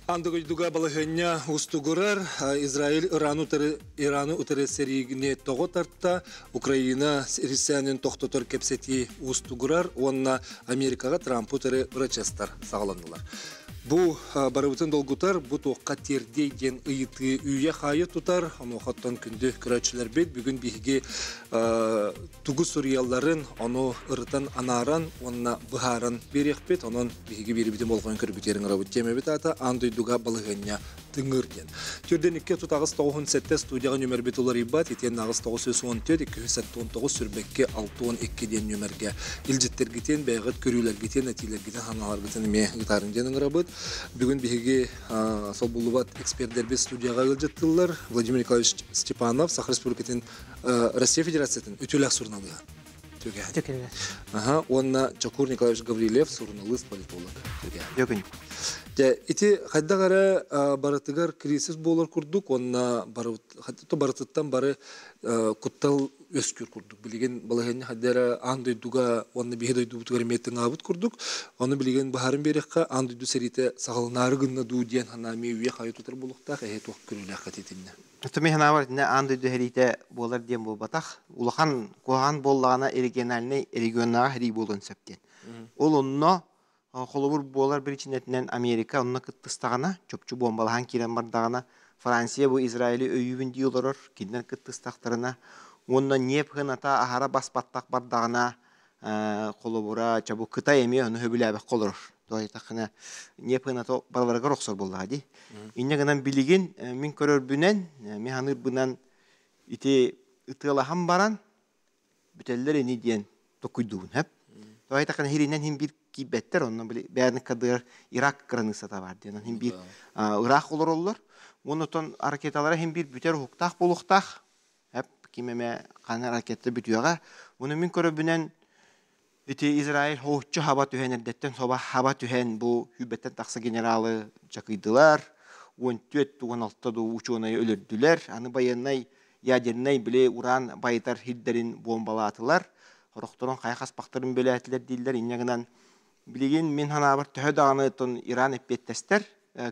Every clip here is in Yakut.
Андыгыйдуга балаһыанньа устугурар Израиль Ираны утары Ираны утары сэриигини тоҕо тарта, Украина рисээнин тохтотор кэпсэтии уустугурар уонна Америкаҕа Трамп утары бырачыастар саҕаланнылар. Бу барыбытын долгутар, бу туохха тиэрдиэй диэн ыйытыы үүйэ-хаайы тутар. Онуохаттан күндү көрөөччүлэрбит бүгүн биһиги тугу суруйалларын, ону ырытан, анааран уонна быһааран биэриэхпит. Онон биһиги биэрибитин болҕойон көрбүтүгэр ыҥырабыт. Тиэмэбит аата «Аан дойдуга балаһыанньа тыҥыр» диэн. Түрдэн 2 38 97 студияҕа нүмербит уларыйбат, итиэннэ 8 914 279 сүрбэкки 62 диэн нүмергэ илдьиттэргитин, бэйэҕит көрүүлэргитин, этиилэргитин, санааларгытын эмиэ ыытарын диэн ыҥырабыт. Бүгүн биһиги солбуллубат экспердэрбит студияҕа ыалдьыттыллар. Владимир Николаевич Степанов, Саха Республикатын Россия Федерациятын үтүөлээх суруналыыһа. Түгэһин. Аха, уонна Чокур Николаевич Гаврильев, суруналыыс, политолог. Түгэһин. Дьэ, ити хайдах эрэ барытыгар кризис буолар курдук, уонна барытыттан бары куттал үөскүүр курдук. Билигин балаһыанньа хайда эрэ аан дойдуга уонна биһи дойдубутугар эмиэ тыҥаабыт курдук. Ону билигин баһарын биэриэххэ, аан дойду сэриитэ саҕаланаары гынна дуу диэн санаа эмиэ үйэ хайы тутар буолуохтаах, эһи туох көрүүлээх итиннэ. Мин санаабар итиннэ аан дойду сэриитэ буолар диэн буолбатах. Улахан куһаҕан буоллаҕына региональнай регионнааҕы сэрии буолуон сөп диэн. Ол онно холобур буолар биричиинэтинэн Америка онно кыттыстаҕына, чопчу буомбалаһан киирэн бардаҕына, Франция бу Израили өйүүбүн дии олорор, кинилэр кыттыстахтарына, уонна ньиэп сыаната аһара бас-баттах бардаҕына, холобура, чэ бу Кытай эмиэ ону сөбүлээбэккэ олорор. Тоҕо ньиэп сыаната барыларыгар охсор буоллаҕа дии. Инньэ гынан билигин мин көрөрбүнэн, мин саныырбынан ити ытыалаһан баран бүтэллэр ини диэн токуйдуубун сөп. Тоҕо диэтэххинэ иһиринэн иһин биир киирбэттэр, онно били бэйэни кадыр Ирак кыраныыссата баар диэн, иһин биир ыраах олороллор. Уонна оттон ракеталара иһин биир бүтэр уһуктаах буолуохтаах. Эп ким эмэ ханна ракета бүтүөҕэ. Уну мин көрөбүнэн ити Израиль хоһуччу хаба түһэн эрдэттэн соба хаба түһэн бу сүүрбэттэн тахса генералы чакыйдылар. 14-16 дуу учуонайы өлөрдүлэр. Аны байыаннай ядернай били уран байытар сирдэрин буомбалаатылар. Сорохторун хайа хаспахтарын бөлөөтүлэр дииллэр. Инньэ гынан билигин мин санаабар төһө даҕаны тон Иран эппиэттэстэр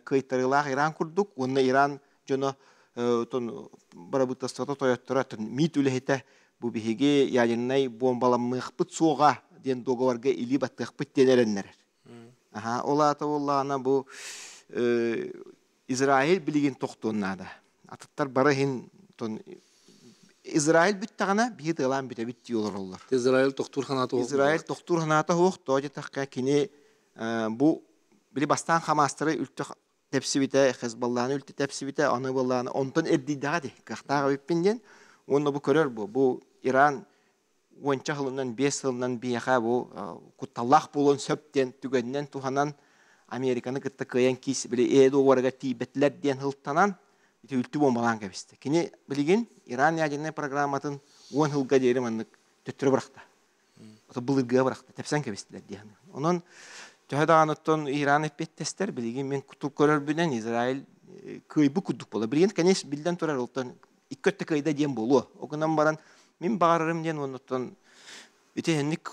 кыайтарыылаах Иран курдук уонна Иран дьоно тон бырабыыталыстыбата тойотторо МИД үлэһитэ бу биһиги ядернай буомбаламмыахпыт суоҕа диэн дуогабарга илии баттыахпыт диэн эрэннэрэр. Аха, ол аата буоллаҕына бу Израиль билигин тохтуон наада. Атыттар бары иһин тон Израиль бүттэҕинэ биһи тыалаан бүтэбит дии олороллор. Израиль тохтуур ханаата суох. Израиль тохтуур ханаата суох, тоҕо диэтэххэ кини бу били бастаан Хамастары үлтү тэпсибитэ, Хезболланы үлтү тэпсибитэ, аны буоллаҕына онтон эрдийдэҕэ дии, кыахтаах эбиппин диэн. Уонна бу көрөр бу Иран уонча сылынан, 5 сылынан биһиэхэ бу кутталлаах буолуон сөп диэн түгэнинэн туһанан Американы кытта кыайан киис били ээ дуогабарыгар тиийбэтилэр диэн сылтанан ити үлтү буомбалаан кэбистэ. Кини билигин Иран ядернай программатын 10 сылга диэри маннык төттөрү бырахта. Былыргыга бырахта, тэпсэн кэбистилэр диэн. Онон төһө даҕаны оттон Иран эппиэттэстэр, билигин мин көрөрбүнэн Израиль кыайбыт курдук буолар. Билигин, конечно, биллэн турар, оттон икки өттө кыайда диэн буолуо. Ол гынан баран мин баҕарарым диэн оннуттан ити инник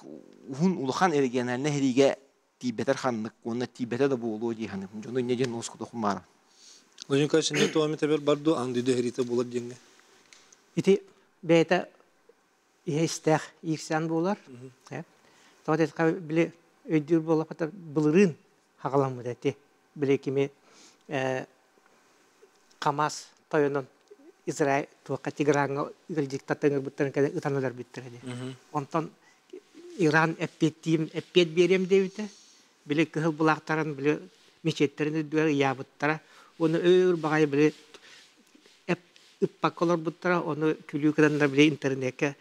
уһун улахан региональнай сэриигэ тиийбэтэр ханнык уонна тиийбэтэ да буолуо дии саныыбын. Дьону инньэ диэн уоскутуохпун баҕарабын. Владимир Николаевич, инньэ туоми тэбэр барду аан дойду сэриитэ буолар диэҥҥэ. Ити бэйэтэ иһэ истээх иирсээн буолар. Тоҕо диэтэххэ били өйдүүр буоллахха былырыын хаҕаламмыт эти. Били кими Хамас тойонун Израиль туохха Тиграҥҥа ыалдьыттар ыҥырбыттарын кэлэн ытан өлөрбүттэрэ дии. Онтон Иран эппиэттиим эппиэт биэриэм диэбитэ. Били кыһыл былаахтарын били мечеттэрин үрдүгэр ыйаабыттара. Уонна өөр баҕайы били ыппакка олорбуттара. Ону күлүү гынаннар били интернеккэ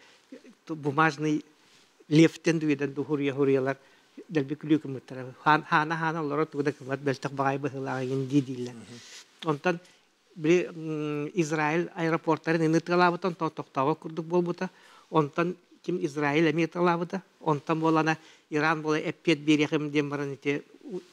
бумажный левтен дуйдан дуһуруйа хуруйалар дэлби күлүү гыммыттара. Хаана-хаана олорор тугу да гыммат мөлтөх баҕайы быһыылаах игин дии дииллэр. Онтон били Израиль аэропортарын ини ытыалаабыта, онтон тохтообот курдук буолбута. Онтон ким Израиль эмиэ ытыалаабыта. Онтон буолана Иран буола эппиэт биэриэхим диэн баран ити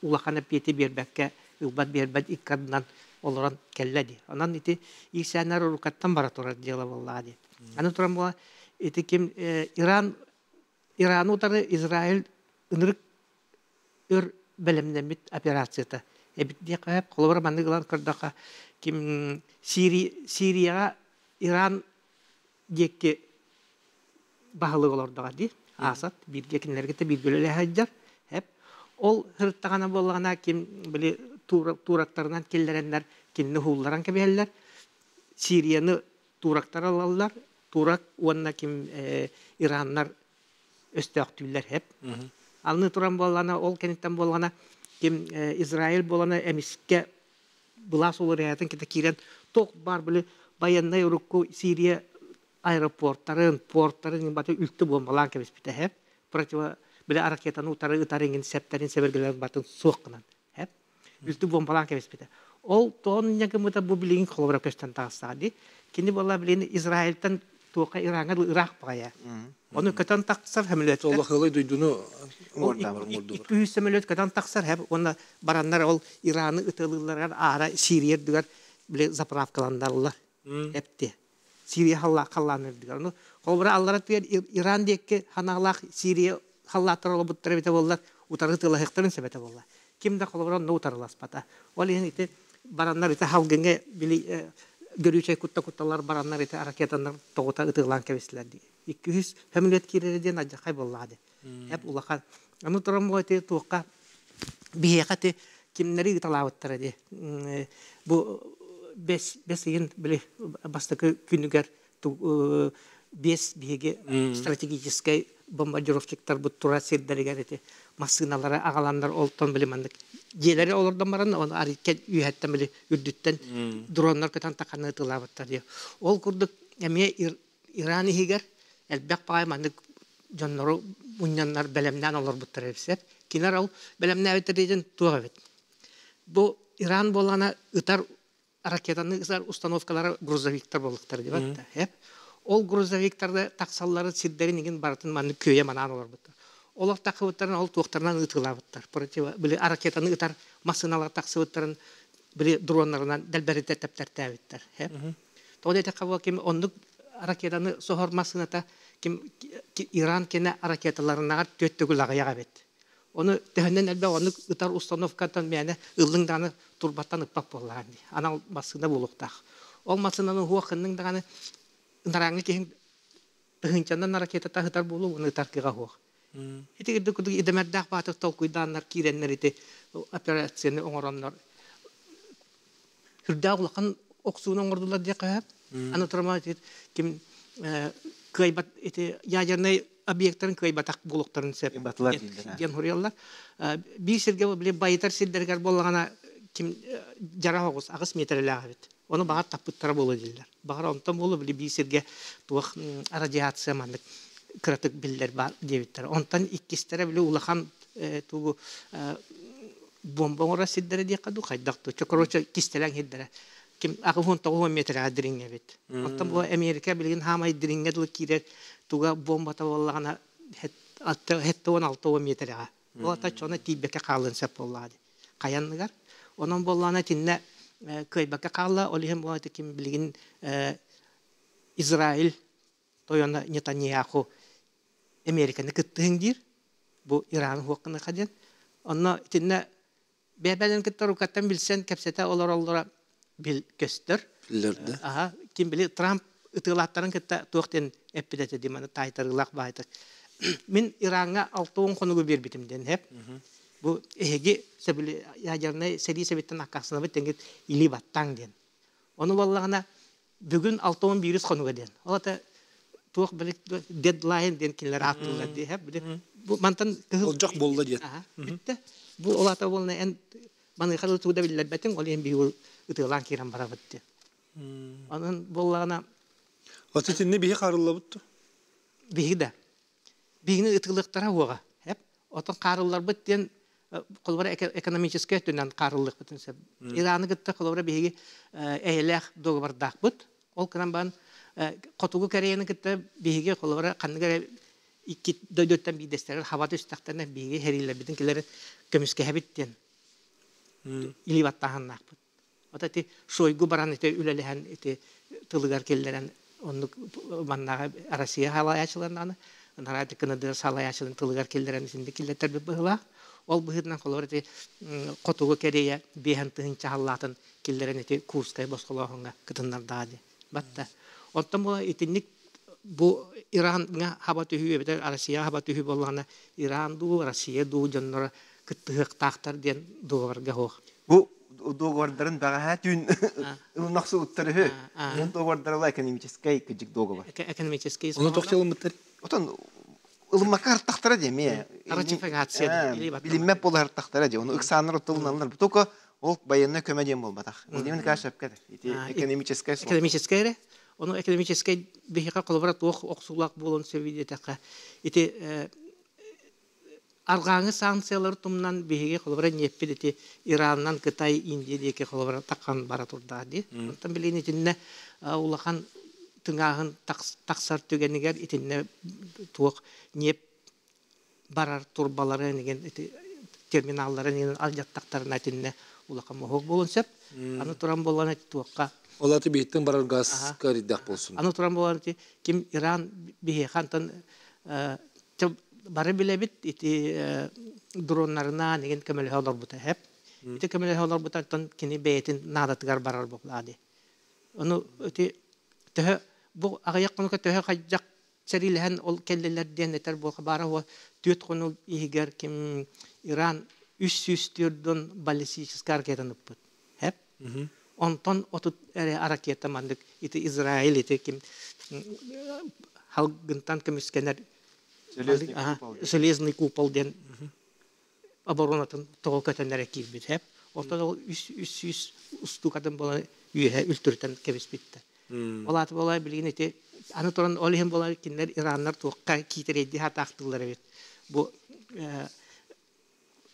улахан эппиэти биэрбэккэ ылбат биэрбэт икки ардынан олорон кэллэ дии. Онон ити иирсээннэр уруккаттан бара турар дьыала буоллаҕа дии. Аны туран буола ити ким Иран Ираны утары Израиль ынырык өр бэлэмнэммит операцията. Эбит диэххэ сөп. Холобура маннык ылан көрдөххө, ким Сирияҕа Иран диэки баһылык олордоҕо дии. Асад бииргэ кинилэргэ да бииргэ үлэлэһэ сылдьар. Эп. Ол сырыттаҕына буоллаҕына ким били туурактарынан киллэрэннэр кинини уһуулларан кэбиһэллэр. Сирияны туурактар ылаллар. Турак уонна ким Ираннар өстөөхтүүллэр эп. Алны туран буоллаҕына ол кэнниттэн буоллаҕына ким Израиль буолана эмискэ былаас уларыйаатын кытта киирэн туох баар били байыаннай урукку Сирия аэропортарын, портарын баты үлтү буомбалаан кэбиспитэ хэп. Противо били ракетаны утары ытар иҥин сэптэрин сэбиргэлэрин батын суох гынан хэп. Үлтү буомбалаан кэбиспитэ. Ол тоон ньагымыта бу билигин холобура көстөн таҕыстаҕа дии. Кини буолла билигин Израильтан туохха Ираҥҥа ыраах баҕайа. Ону көтөн тахсар сөмөлүөттэр. Олохылай дойдуну Икки сөмөлүөт көтөн тахсар хэп уонна бараннар ол Ираны ытылыылларыгар аара Сирия үрдүгэр били заправкаланнарыллар эпти. Сирия халлаан үрдүгэр. Ону холобура аллара түгэр Иран диэки ханаалаах Сирия халлааттар олобуттар эбитэ буоллар утары тылаһыктарын сөбөтө буолла. Ким да холобура онно утарыласпата. Ол иһин ити бараннар ити халгыҥҥа били гөрүүчэй кутта кутталар бараннар ити ракетанар тоҕута ытыылаан кэбистилэр дии. 200 сөмөлүөт киирэрэ диэн алдьархай буоллаҕа дии. Эп улахан. Аны туран бу ити туохха биһиэхэ ити кимнэри ыыталаабыттара дии. Бу бэс ыйын били бастакы күнүгэр биэс биһиги стратегическай бомбардировщиктарбыт турар сирдэригэр ити массыыналары аҕаланнар олтон били маннык дьиэлэри олордон баран оны ариккен үөһэттэн били үрдүттэн дроннар көтөн таханы ытылаабыттар диye. Ол курдук эмиэ Иран иһигэр элбэх баҕайы маннык дьоннору мунньаннар бэлэмнээн олорбуттар эбит. Кинилэр ол бэлэмнээбиттэр туох эбит. Бу Иран буоллаҕына ытар ракетаны ытар установкалара грузовиктар буолуктар диэбэт да. Ол грузовиктарды тахсаллары сирдэрин игин барытын маннык күөйэ манаан олорбуттар. Олох тахсыбыттарын ол туохтарынан ытыылаабыттар. Противо били ракетаны ытар массыыналар тахсыбыттарын били дроннарынан дэлбэритэ тэптэртээбиттэр. Тоҕо диэтэххэ буол ким оннук ракетаны соһор массыыната ким Иран кэнэ ракеталарынааҕар түөрт төгүл аҕыйах эбит. Ону төһөннөн элбэх оннук ытар установкаттан мээнэ ыллыҥ даҕаны турбаттан ыппат буоллаҕын дии. Анал массыына буолуохтаах. Ол массыынаны уһуох гынныҥ даҕаны ынарааҥҥы киһиҥ тыһыынчанан ракета таһытар буолуо уонна ытар кыаҕа суох. Ити курдук идэмэрдээх баатыр толкуйдааннар киирэннэр ити операцияны оҥороннор сүрдээх улахан охсууну оҥордулар диэххэ сөп. Аны туран ким кыайбат ити ядернай объектарын кыайбатах буолуохтарын сөп диэн суруйаллар. Биир сиргэ били байытар сирдэригэр буоллаҕына ким дьара оҕус аҕыс миэтэрэлээх эбит. Ону баҕар таппыттара буолуо дииллэр. Баҕар онтон буолуо били биир сиргэ туох радиация маннык кыратык биллэр баар диэбиттэр. Онтон иккистэрэ били улахан тугу бомба оҥорор сирдэрэ диэххэ дуу хайдах дуу. Короче, кистэлэҥ сирдэрэ. Ким 89 метрға дириҥ эбит. Оттон бу Америка билигин хаамай дириҥҥэ дылы киирэр туга бомбата буоллаҕына 76 метрға. Ол ата чоно тиийбэккэ хаалыан сөп буоллаҕа дии. Хайанныгар. Онон буоллаҕына итиннэ кыайбакка хаалла. Ол иһин буолла ким билигин Израиль тойоно Нетаньяху Американы кыттыһыҥ диир. Бу Ираны хуохханыха диэн. Онно итиннэ бэйэ-бэйэлэрин кытта рукаттан билсэн кэпсэтэ олороллоро бил көстөр. Биллэрдэ. Аха, ким били Трамп ытыылааттарын кытта туох диэн эппит этэ дии маны таайтарыылаах баайтык. Мин Ираҥҥа 60 хонугу биэрбитим диэн хэп. Бу эһиги сөбүлэ ядернай сэрии сэбиттэн аккаастанабыт диэҥҥит илии баттаҥ диэн. Ону буоллаҕына бүгүн 61 хонуга диэн. Ол ата туох били дедлайн диэн кинилэр ааттыыллар дии хэп. Били бу мантан кыһыл Болдьох буолла диэн. Аха, бүттэ. Бу ол ата буолна эн маныаха тугу да биллэрбэтиҥ, ол иһин биһиги ытыалаан киирэн барабыт диэн. Онон буоллаҕына Оттон итиннэ биһи харыллабыт дуо? Биһиги да. Биһигини ытыылыахтара уоҕа. Эп. Оттон хаарылларбыт диэн холобура экономическай өттүнэн хаарыллыахпытын сөп. Ираны кытта холобура биһиги эйэлээх договордаахпыт. Ол гынан баран Хотугу Кореяны кытта биһиги холобура ханнык эрэ икки дойдуттан биирдэстэрин хаба түстэхтэринэ биһиги сэриилэрбитин килэрин көмүскэһэбит диэн илии баттааһыннаахпыт. Ото ити Шойгу баран ити үлэлэһэн ити тылыгар киллэрэн оннук маннааҕы Россия салайааччыларын аны нараадыккыны салайааччыларын тылыгар киллэрэн итинник киллэртэрбит быһыылаах. Ол быһыытынан холобур ити Хотугу Корея биэһэн тыһыынча халлаатын киллэрэн ити Курскай босхолооһуҥҥа кытыннардаҕа дии. Батта. Оттон бу итинник бу Ираҥҥа хаба түһүү эбэтэр Россияҕа хаба түһүү буоллаҕына Иран дуу, Россия дуу дьонноро кыттыһыахтаахтар диэн дуогабарга суох. Бу договордарын бэҕэһээ түүн ылынахсыбыттар үһү. Ол договордара экономическай кыдьык договор. Экономический. Ону тохти ылыммыттар. Отон ылыммакка артахтара дии эмиэ. Ратификация. Билиммэт буола артахтара дии. Ону ыксааннар оттолуналлар. Только ол военный көмө диэн буолбатах. Владимир Николаевич сөпкө ити экономическай Экономическай эрэ. Ону экономическай биһиэхэ холобура туох охсуулаах буолуон сөбүй диэтэххэ ити арҕааҥы санкциялары тумнан биһиги холобура ньиэппит ити Ираннан Кытай, Индия диэки холобура таххан бара турдаах дии. Онтон билигин итиннэ улахан тыҥааһын тахсар түгэнигэр итиннэ туох ньиэп барар турбалары энигин ити терминаллары энигин алдьаттахтарына итиннэ улахан моһуок буолуон сөп. Аны туран буолан ити туохха Ол аты биһиттэн барар газка риддах болсун. Аны туран буолан ити ким Иран биһиэхэ антан бары билэбит ити дроннарынан игин көмөлөһө олорбута хэп. Ити көмөлөһө олорбутартан кини бэйэтин наадатыгар барар буоллаа Ону ити төһө бу аҕыйах хонукка төһө хайдах сэриилэһэн ол кэллилэр диэн этэр буолха баара уо түөрт хонук иһигэр ким Иран 304 баллистическай ракетаны ыппыт. Хэп. Онтон отут эрэ ракета маннык ити Израиль ити ким халгынтан көмүскэнэр железный купол диэн оборонатын тоҕо көтөннөрө киирбит хэп. Оттон ол үс үс сүүс устуукатын буолан үөһэ үлтүрүтэн кэбиспиттэр. Ол аата буолаа билигин ити аны туран ол иһин буолар кинилэр ираннар туохха киитэрэйдии сатаахтыыллар эбит. Бу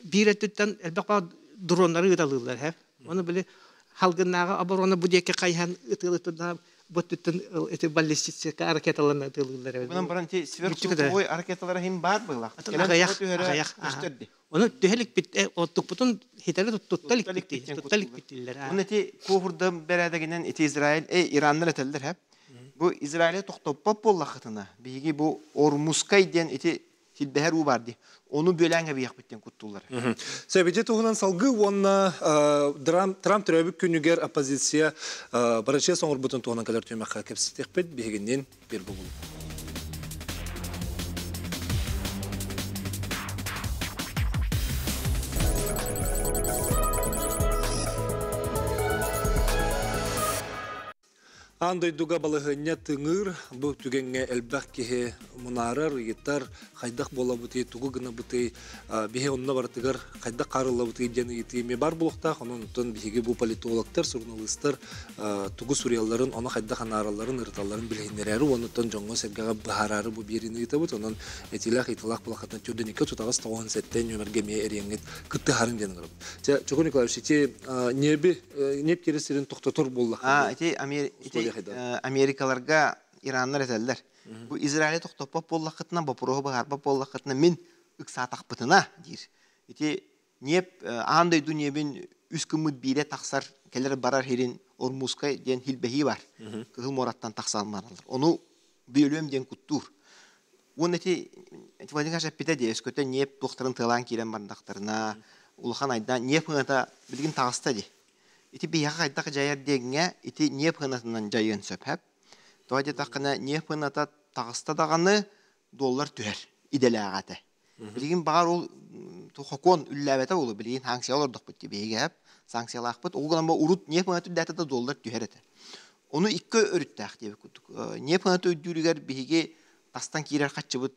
биир өттүттэн элбэх баа дроннары ыыталыыллар һэ. Ону били халгыннааҕы оборона бу диэки хайыһан ытыалытына бу өттүттэн ити баллистическай ракеталарынан ытыалыыллар эбит. Онон баран ти сверхзвуковой ракеталара хим баар буоллах. Аҕыйах, аҕыйах. Ону түһэ иликпит, оттукпутун хитэри тутта иликпит, тутта иликпит дииллэр. Оны ити куохурда бэрээдэгинэн ити Израиль, Ираннар этэллэр һэ. Бу Израиле тохтоппот буоллахытына, биһиги бу Ормузскай диэн ити силбэһэр уу бар дии. Ону бүөлээн кэбиһиэхпиттэн куттууллар. Сэбити туһунан салгыы уонна Трамп төрөөбүт күнүгэр оппозиция барачыас оҥорбутун туһунан кэлэр түмэххэ кэпсэтиэхпит биһигиннин бир бугул. Аан дойдуга балаһыанньа тыҥыыр, бу түгэҥҥэ элбэх киһи мунаарар, ыйытар, хайдах буолабытый, тугу гынабытый, биһи онно барытыгар хайдах хаарыллабытый диэн ыйытыы эмиэ бар буолуохтаах. Онон оттон биһиги бу политологтар, суруналыыстар тугу суруйалларын, ону хайдах анааралларын, ырыталларын билиһиннэрээри уонна оттон дьоҥҥо-сэргэҕэ быһаараары бу биэриини ыытабыт. Онон этиилээх ыйыталаах булахатан төрдүнүккэ тутаҕас тоҕуһун сэттэ нүөмэргэ эмиэ эриэҥҥит кыттыһарын диэн ыҥырабыт. Чэ, Чокур Николаевич, ити ньиэби ньиэп киирэр сирин тохтотор буоллахха. Ити Америкаларга Ираннар этэллэр. Бу Израили тохтоппот буоллаххытына, боппуруоһу быһаарбат буоллаххытына, мин ыксаатахпытына диир. Ити ньиэп аан дойду ньиэбин үс гыммыт биирэ тахсар, кэлэр барар сирин Ормузскай диэн хилбэһии бар. Кыһыл муораттан тахсан бараллар. Ону бүөлүөм диэн куттуур. Уонна ити Владимир эппитэ дии, өскөтө ньиэп туохтарын тыалаан киирэн бардахтарына, улахан айдаан ньиэп сыаната билигин таҕыста дии. Ити биһиэхэ хайдах дьайар диэҥҥэ ити ньиэп сыанатынан дьайыан сөп һэп. Тоҕо диэтэххинэ ньиэп сыаната таҕыста даҕаны доллар түһэр идэлээҕэ этэ. Билигин баҕар ол хокуон үллээбэтэ буолуо, билигин санкция олордохпут дии биһиги һэп санкциялаахпыт. Ол гынан урут ньиэп сыаната үрдээтэ да доллар түһэр этэ. Ону икки өрүттээх диэбит курдук. Ньиэп сыаната үрдүүрүгэр биһиги тастан киирэр хаччыбыт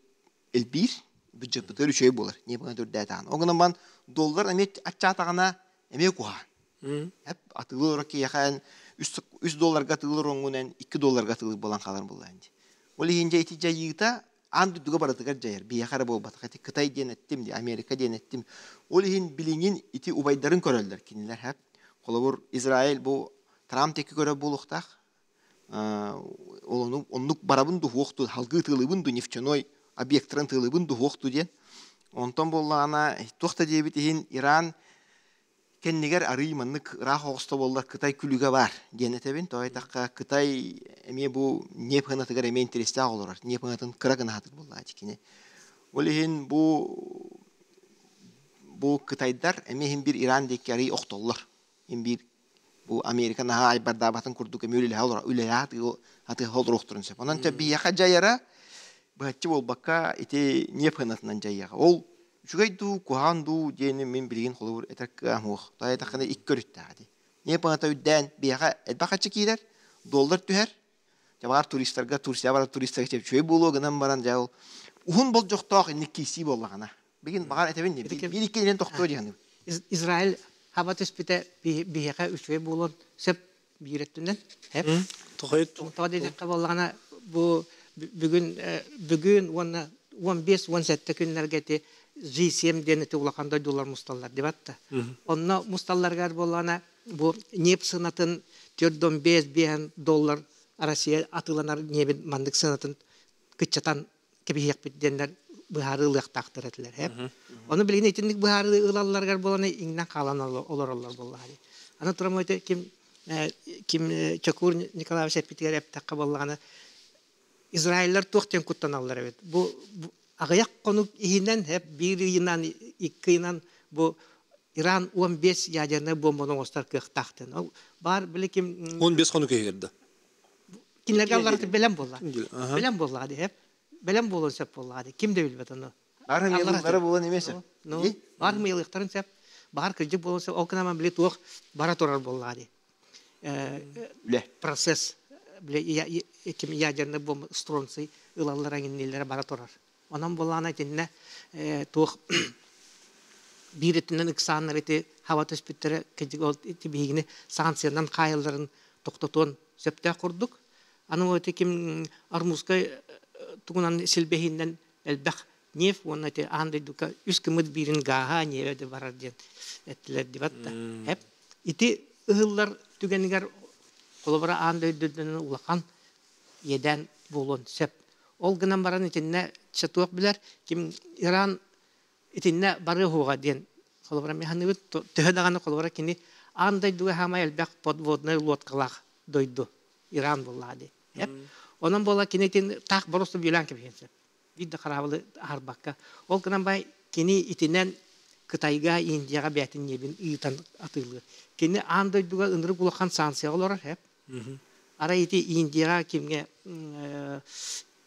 элбиир, бюджеппытыгар үчүгэй буолар. Ньиэп сыаната үрдээтэ. Ол гынан баран доллар эмиэ аччаатаҕына эмиэ куһаҕан. Атыылыыр киһиэхэ үс долларга атыылыыр оҥҥунан 2 долларга атыылыыр буолан хаалар буоллаҕын дии. Ол иһин дьэ ити дьайыыта аан дойдуга барытыгар дьайар. Биһиэхэ эрэ буолбатах. Ити Кытай диэн эттим дии, Америка диэн эттим. Ол иһин билигин ити убайдарын көрөллөр кинилэр хэп. Холобур, Израиль бу Трамп диэки көрөр буолуохтаах. Ол оннук барабын дуһуохту, халгыы тыылыбын ду, нефтяной объекттарын тыылыбын дуһуохту диэн. Онтон буоллаҕына, туох да диэбит иһин Иран кэннигэр арыый маннык ыраах оҕусто буоллар Кытай күлүгэ баар диэн этэбин. Тоҕо диэтэххэ, Кытай эмиэ бу ньиэп сыанатыгар эмиэ интэриэстээх олорор. Ньиэп сыанатын кыра гына сатыыр буоллаҕа кини. Ол иһин бу Бу Кытайдар эмиэ иһин бир Иран диэки арый охтоллор. Иһин бир бу Америка наһаа айбардаабатын курдук эмиэ үлэлэһэ атыыха олоруохтарын сөп. Онон биһиэхэ дьайара быһаччы буолбакка ити ньиэп сыанатынан дьайыаҕа. Ол үчүгэй дуу, куһаҕан дуу диэни мин билигин холобур этэр кыаҕым суох. Тоҕо диэтэххинэ икки өрүттээх ити. Ньиэп сыаната үрдээн биһиэхэ элбэх харчы киирэр, доллар түһэр. Дьэ баҕар туристарга, Турция барар туристарга үчүгэй буолуо гынан баран дьэ ол уһун болдьохтоох инник киирсии буоллаҕына. Билигин баҕар этэбин дии, биир икки илин тохтуо дии саныыбын. Израиль хаба түспүтэ биһиэхэ үчүгэй буолуон сөп биир өттүнэн. Тоҕо диэтэххэ буоллаҕына бу бүгүн бүгүн уонна 15-17 күннэргэ ити G7 диэн ити улахан дойдулар мусталлар дебат да. Онно мусталларыгар буоллаҕына бу нефть сыанатын 4,5 доллар Россия атыыланар небин маннык сыанатын кыччатан кэбиһиэхпит диэннэр быһаарыы ылыахтаахтар этилэр. Ону билигин итинник быһаарыы ылалларыгар буолан иҥнэн хаалан олороллор буоллаҕа. Аны туран ким ким Чокуур Николаевич эппитигэр эптэххэ буоллаҕына Израиллар туох диэн куттаналлар эбит. Бу аҕыйах хонук иһинэн биир ыйынан, икки ыйынан бу Иран 15 ядернай бомбаны оҥостор кыахтаах диэн. Ол баар били ким 15 хонук иһигэр да. Кинилэргэ алларыты бэлэм буолла. Бэлэм буоллаҕа дии, бэлэм буолуон сөп буоллаҕа дии. Ким да билбэт ону. Баар хымыйалыктара буолан эмиэ сөп. Баар хымыйалыктарын сөп. Баар кырдьык буолуон сөп. Ол гынан били туох бара турар буоллаҕа дии. Үлэ. Процесс били ким ядерный бомба стронций ылаллара иҥиннилэрэ бара турар. Онон буоллаҕына итиннэ туох биир өттүнэн ыксааннар ити хаба түспүттэрэ кырдьык ол ити биһигини санкциянан хаайылларын тохтотуон сөптөөх курдук. Аны ол ити ким Армузскай тугунан силбэһииннэн элбэх нефть уонна ити аан дойдуга үс кымыт биирин гааһа ньиэбэ да барар диэн эттилэр дибат да. Эп ити ыһыллар түгэнигэр холобура аан дойдудан улахан иэдээн буолуон сөп. Ол гынан баран итиннэ туох билэр ким Иран итиннэ барыа уһуоҕа диэн холобура механыбыт төһө даҕаны холобура кини аан дойдуга хаамай элбэх подводнай лодкалаах дойду Иран буоллаҕа дии. Онон буола кини итин таах боросту бүөлээн кэбиһиэн сөп. Биир да хараабылы аһарбакка. Ол гынан бай кини итинэн Кытайга, Индияҕа бэйэтин ньиэбин ыытан атыылыыр. Кини аан дойдуга ынырык улахан санкцияҕа олорор хэп. Арай ити Индияҕа кимҥэ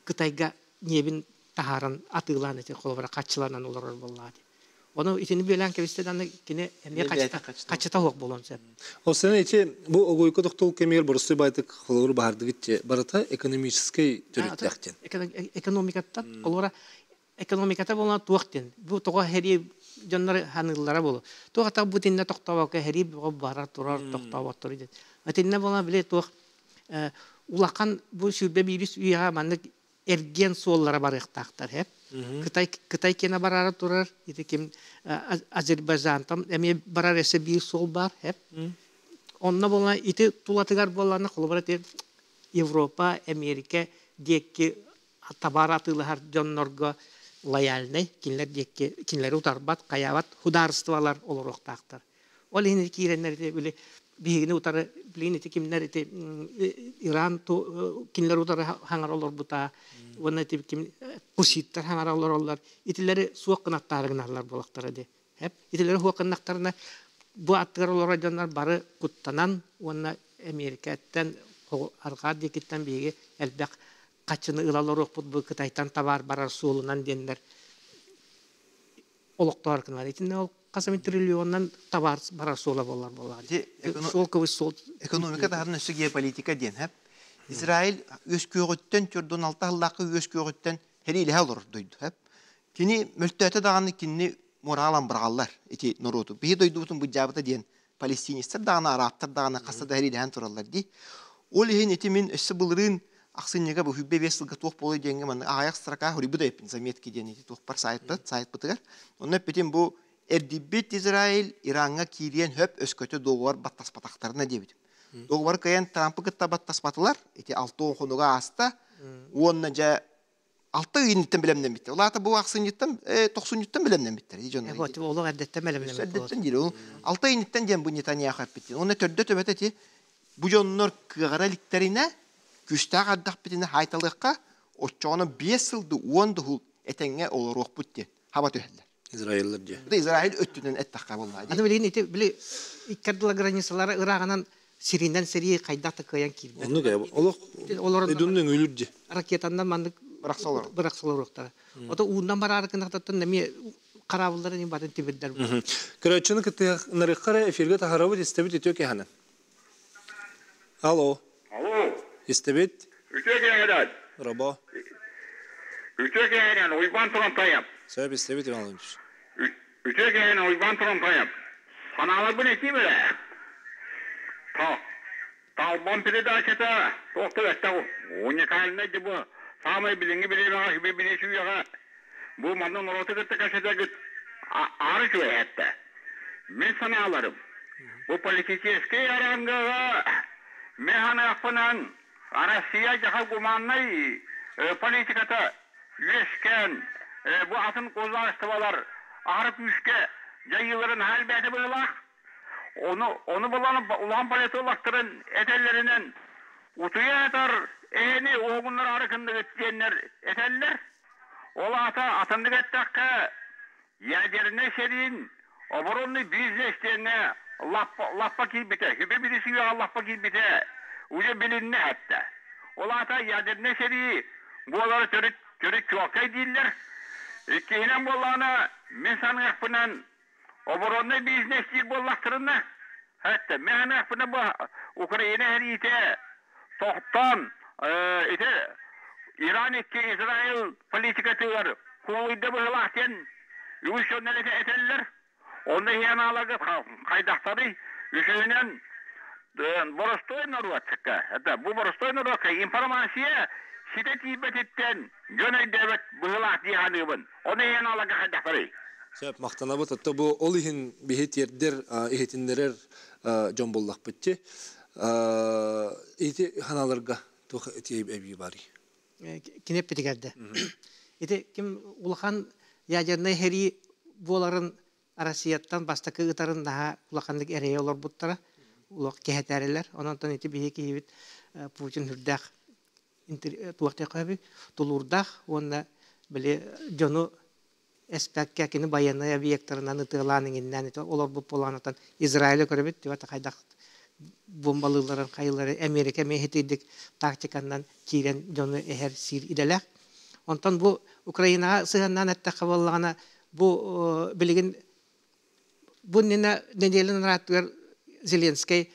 Кытайга ньиэбин таһааран атыылаан ити холобура хаччыланан олорор буоллаҕа дии. Ону итини бүөлээн кэбистэ даҕаны кини эмиэ хаччыта суох буолуон сөп. Ол сен ити бу огойко тохтол кэмигэр боростуой байтык холобур баһардыгыт барыта экономическай төрүттээх диэн. Экономикаттан холобура экономиката буолан туох диэн бу тоҕо сэрии дьоннор ханыыллара буолуо. Туох атах бу итиннэ тохтообокко сэрии бөҕө бара турар тохтооботтор диэн. Итиннэ буолан били туох улахан бу 21 үйэҕэ маннык эргиэн суоллара барыахтаахтар һэ. Кытай Кытай киэнэ бараары турар ити ким Азербайджантан эмиэ барар эсэ биир суол баар һэ. Онно буолан ити тулатыгар буоллаҕына холобура ити Европа, Эмиэрикэ диэки табаар атыылаһар дьоннорго лояльнай кинилэр диэки кинилэри утарбат, хайаабат судаарыстыбалар олоруохтаахтар. Ол иһин киирэннэр ити били биһигини утары билигин ити кимнэр ити Иран кинилэр утары хаҥара олорбута уонна ити ким хуситтар хаҥара олороллор итилэри суох гынаттаары гыналлар буолахтара ди итилэри суох гыннахтарына бу аттыгар олорор дьоннор бары куттанан уонна Эмиэрикэттэн арҕаа диэкиттэн биһиги элбэх хаччыны ыла олоруохпут бу Кытайтан табаар барар суолунан диэннэр олохтоох гынар. Итиннэ ол хас эмит триллионнан табаар барар суола буолар буоллаҕа. Суол кыбыс суол. Экономика таһынан өссө геополитика диэн хэп. Израиль үөскүөҕүттэн төрдүн алта сыллаахха үөскүөҕүттэн хэриилэһэ олорор дойду хэп. Кини мөлтөөтө даҕаны кинини мураалан быраҕаллар ити норуоту. Биһи дойдубутун быдьаабыта диэн палестинецтэр даҕаны, арабтар даҕаны хаста да хэриилэһэн тураллар дии. Ол иһин ити мин өссө былырыын ахсынньыга бу 25 сылга туох буолуой диэҥҥэ манна аҕыйах строка суруйбут эбиппин заметки диэн ити туохпар сайтпыт сайтпытыгар. Онно эппитим бу эрдийбит Израиль Ираҥҥа киириэн хөп өскөтө договор баттаспатахтарына диэбитим. Договор кыайан Трампы кытта баттаспатылар. Ити 6 хонуга ааста. Уонна дьэ алта ыйыныттан бэлэмнэммиттэр. Ол аата бу ахсынньыттан, тохсунньуттан бэлэмнэммиттэр. Дьон. Вот олох эрдэттэн бэлэмнэммит. Эрдэттэн диир. Алта ыйыныттан диэн бу Нетаньяху эппит. Уонна төрдө төбөтө ити бу дьоннор кыаҕара иликтэринэ күүстээх ардахпытына хаайталыахха оччоҕуна 5 сылды 10 дуһул этэҥҥэ олоруохпут диэн хаба түһэллэр. Израиллар дии. Бу Израиль өттүнэн эттэххэ буоллаа дии. Аны билигин ити били иккардыла границалара ырааҕынан сиринэн сэрии хайдах да кыайан киирбэт. Оннук ээ. Олох Олорон эдуннун өлүр дии. Ракетаннан маннык Бырахса олорор. Бырахса олоруохтара. Ото ууннан бараары гынахтаттан эмиэ хараабылларын батын тимирдэр. Көрөөччүнү кыттыһыннарыахха эфиргэ таһарабыт истэбит үтүө киһанан. Алло. Алло. Истэбит. Үтүө киһинэн. Робо. Үтүө киһинэн Уйбан Турантайап. Сөп истэбит Иван Владимирович. Үтүө киһинэн Уйбан Турантайап. Санааларбын этиим эрэ. Талбан передачата туох да бэттэх уникальнай да бу саамай билиҥҥи бириэмэҕэ үбү билии үйэҕэ бу манна норуоту кытта кэпсэтэргит аары үчүгэй Мин санааларым бу политическай арангаҕа мен санаахпынан Россия дьаха гуманнай политиката үөскээн бу атын государстволар аһара күүскэ дьайыыларын наһаа элбээтэ быһыылаах. Ону, ону булан улахан политологтарын этэллэринэн утуйа ятар эһэни уһугуннараары кынныгыт диэннэр этэллэр. Ол аата атыннык эттэххэ, ядернай сэриин оборонный бизнес диэҥҥэ лаппа, лаппа киирбитэ, үбэ билисигэҕэ лаппа киирбитэ уже билиннэ эттэ. Ол аата ядернай сэрии буолара төрүт, төрүт чуолкай дииллэр. Иккиһинэн буоллаҕына, мин саныахпынан обороннай бизнес диир буоллахтарына, эттэ, мин саныахпына бу Украина сэриитэ тохтоон ити Иран икки Израиль политикатыгар куолуйда быһыылаах диэн үгүс дьоннор этэллэр. Онно иһианааларга хайдахтарый? Үсүһүнэн боростуой норуотка, это бу боростуой норуотка информация ситэ тиийбэтиттэн дьон өйдөөбөт быһыылаах дии саныыбын. Ону иһианааларга хайдахтарый? Сөп, махтанабыт. Отто бу ол иһин биһи тиэрдэр, иһитиннэрэр дьон буллахпыт ти. Ити ханаларга туох этии эбии барый? Кини эппитигэрдэ. Ити ким улахан ядернай сэрии буоларын Россияттан бастакы ытарын наһаа улаханнык эрэйэ олорбуттара. Улах кэһэтээрилэр. Онон ити биһи киһибит Путин үрдээх туох диэххэ тулуурдаах уонна били дьону эспэккэ кини байыаннай объектарынан ытыалаан иҥиннээн ити олорбут буолаанатан Израилы көрөбүт тибата хайдах бомбалыылларын хайылары Америка эмиэ итирдик тактиканнан киирэн дьону эһэр сиир идэлээх. Онтон бу Украинаҕа сыһыаннаан эттэххэ буоллаҕына бу билигин бу иннинэ нэдиэлэ нарааттыгар Зеленскэй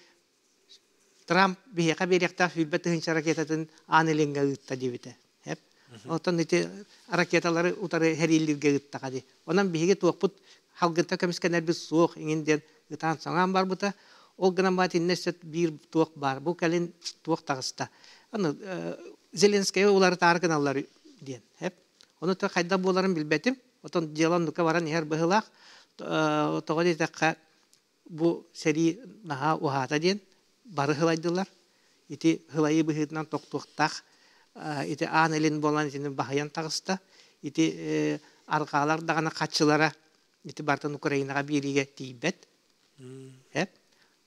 Трамп биһиэхэ биэриэхтээх 20 000 ракетатын аан илиҥҥэ ыытта диэбитэ. Эп. Оттон ити ракеталары утары сэриилииргэ ыыттаҕа дии. Онон биһиги туохпут халгынта көмүскэнэрбит суох иҥин диэн ытаан саҥаан барбыта. Ол гынан баат иннэ өссө биир туох баар. Бу кэлин туох таҕыста. Аны Зеленскэйи уларытаары гыналлар диэн. Эп. Ону то хайдах буоларын билбэтим. Отон дьыала оннукка баран иһэр быһыылаах. Тоҕо диэтэххэ бу сэрии наһаа уһаата диэн бары һылайдылар. Ити һылайыы быһыытынан тохтуохтаах ити аан илин буолан итини баһыйан таҕыста. Ити арҕаалар даҕаны хаччылара ити бартан Украинаҕа биэриигэ тиийбэт. Эп.